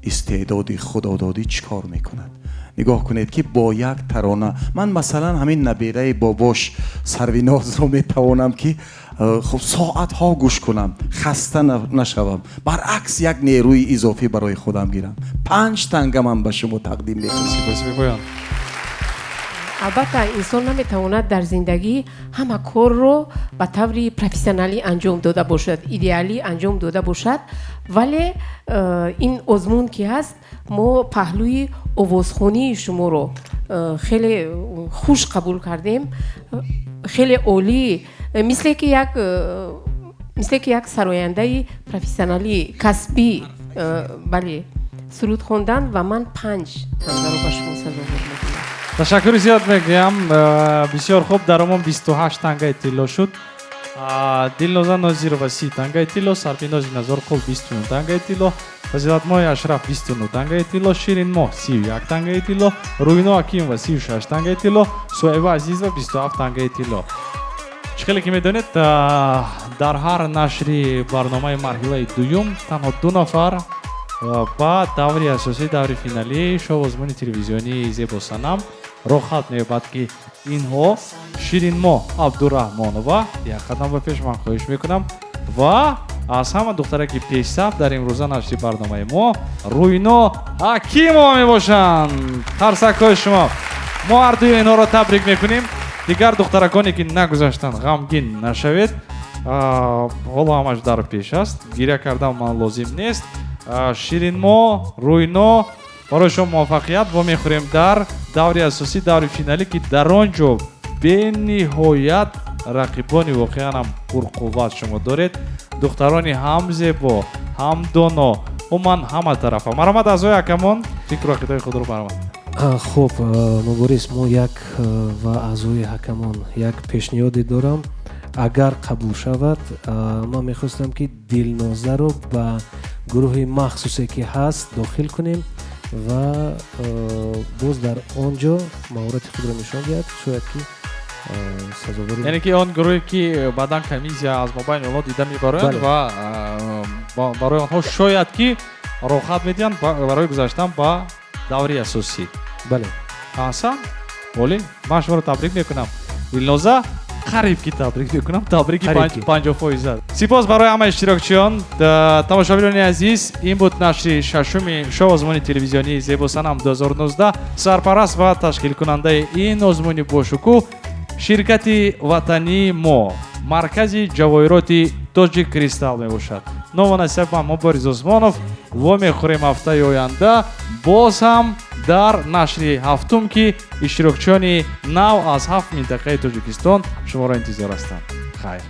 истеъдоди худододӣ чӣ кор мекунад? Нигоҳ кунед, ки бо як тарона ман масалан ҳамин набераи бобош Сарвинозро метавонам, ки хуб соатҳо гӯш кунам, хаста нашавам, баръакс як нерӯи изофӣ барои худам гирам. 5 танга ман ба шумо тақдим мекунам. Сипоси бепоён. Албатта, инсон наметавонад дар зиндагӣ ҳама корро ба таври профессионалӣ анҷом дода бошад, идеалӣ анҷом дода бошад, вале ин озмун ки ҳаст, мо паҳлӯи овозхонии шуморо хеле хуш қабул кардем, хеле олӣ, мисле ки як сарояндаи профессионалӣ, касбӣ, бале, суруд хондан ва ман 5 тангаро ба шумо сазовор мекунам. Ташаккури зиёд мегӯям. Бисёр хуб, дар умум 28 тангаи тилло шуд. Дилноза Нозирова 30 тангаи тилло, Сарвинози Назорқул 29 тангаи тилло, Фазилатмоҳи Ашраф 29 тангаи тилло, Ширинмоҳ 31 тангаи тилло, Рӯйно Ҳакимова 36 тангаи тилло, Суҳайба Азизова 27 тангаи тилло. Чӣ хеле ки медонед, дар ҳар нашри барномаи марҳилаи дуюм танҳо 2 нафар ба даври асосӣ, даври финалии шоу озмуни телевизионии Зебосанам роҳхат меёбад, ки инҳо Ширинмоҳ Абдураҳмонова, як қадам ба пеш ман хоҳиш мекунам, ва аз ҳама духтараки пешсаф дар имрӯза нашри барномаи мо Рӯйно Ҳакимова мебошанд. Қарсакҳои шумо. Мо ҳардуи инҳоро табрик мекунем. Дигар духтараконе, ки нагузаштанд, ғамгин нашавед. Ҳоло ҳамаш дар пеш аст, гиря кардан ман лозим нест. Ширинмоҳ, Рӯйно, барои шумо муваффақият. Во мехӯрем дар даври асосӣ, даври финалӣ, ки дар он ҷо бениҳоят рақибони воқеан ҳам пурқувват шумо доред. Духтарони ҳам зебо, ҳам доно, умуман ҳама тарафа. Марҳамат, аъзои ҳакамон фикру ақидаи худро баромад. Хуб, Муборис, мо як ва аъзои ҳакамон як пешниҳоде дорам. Агар қабул шавад, ман мехостам, ки Дилнозаро ба гурӯҳи махсусе, ки ҳаст, дохил кунем. Ва боз дар он ҷо маҳорати худро нишон диҳад, шояд ки сазовори. Яъне ки он гурӯҳе ки баъдан комиссия аз мобайни онҳо дида мебарояд ва барои онҳо шояд ки роҳхат медиҳанд барои гузаштан ба даври асосӣ. Бале. Аҳсан, олӣ, ман шуморо табрик мекунам. Дилноза, қариб ки табрик мекунам, табрики 50%. Сипос барои ҳамаи иштирокчиён. Тамошобинони азиз, ин буд нашри шашуми шоу озмуни телевизионии Зебосанам 2019. Сарпараст ва ташкилкунандаи ин озмуни бошукӯҳ ширкати ватании мо, маркази ҷавоҳироти Тоҷик Кристалл мебошад. Ному насаб ман Мубориз Усмонов. Вомехӯрем ҳафтаи оянда боз ҳам дар нашри ҳафтум, ки иштирокчиёни нав аз ҳафт минтақаи Тоҷикистон шуморо интизор ҳастанд. Хайр.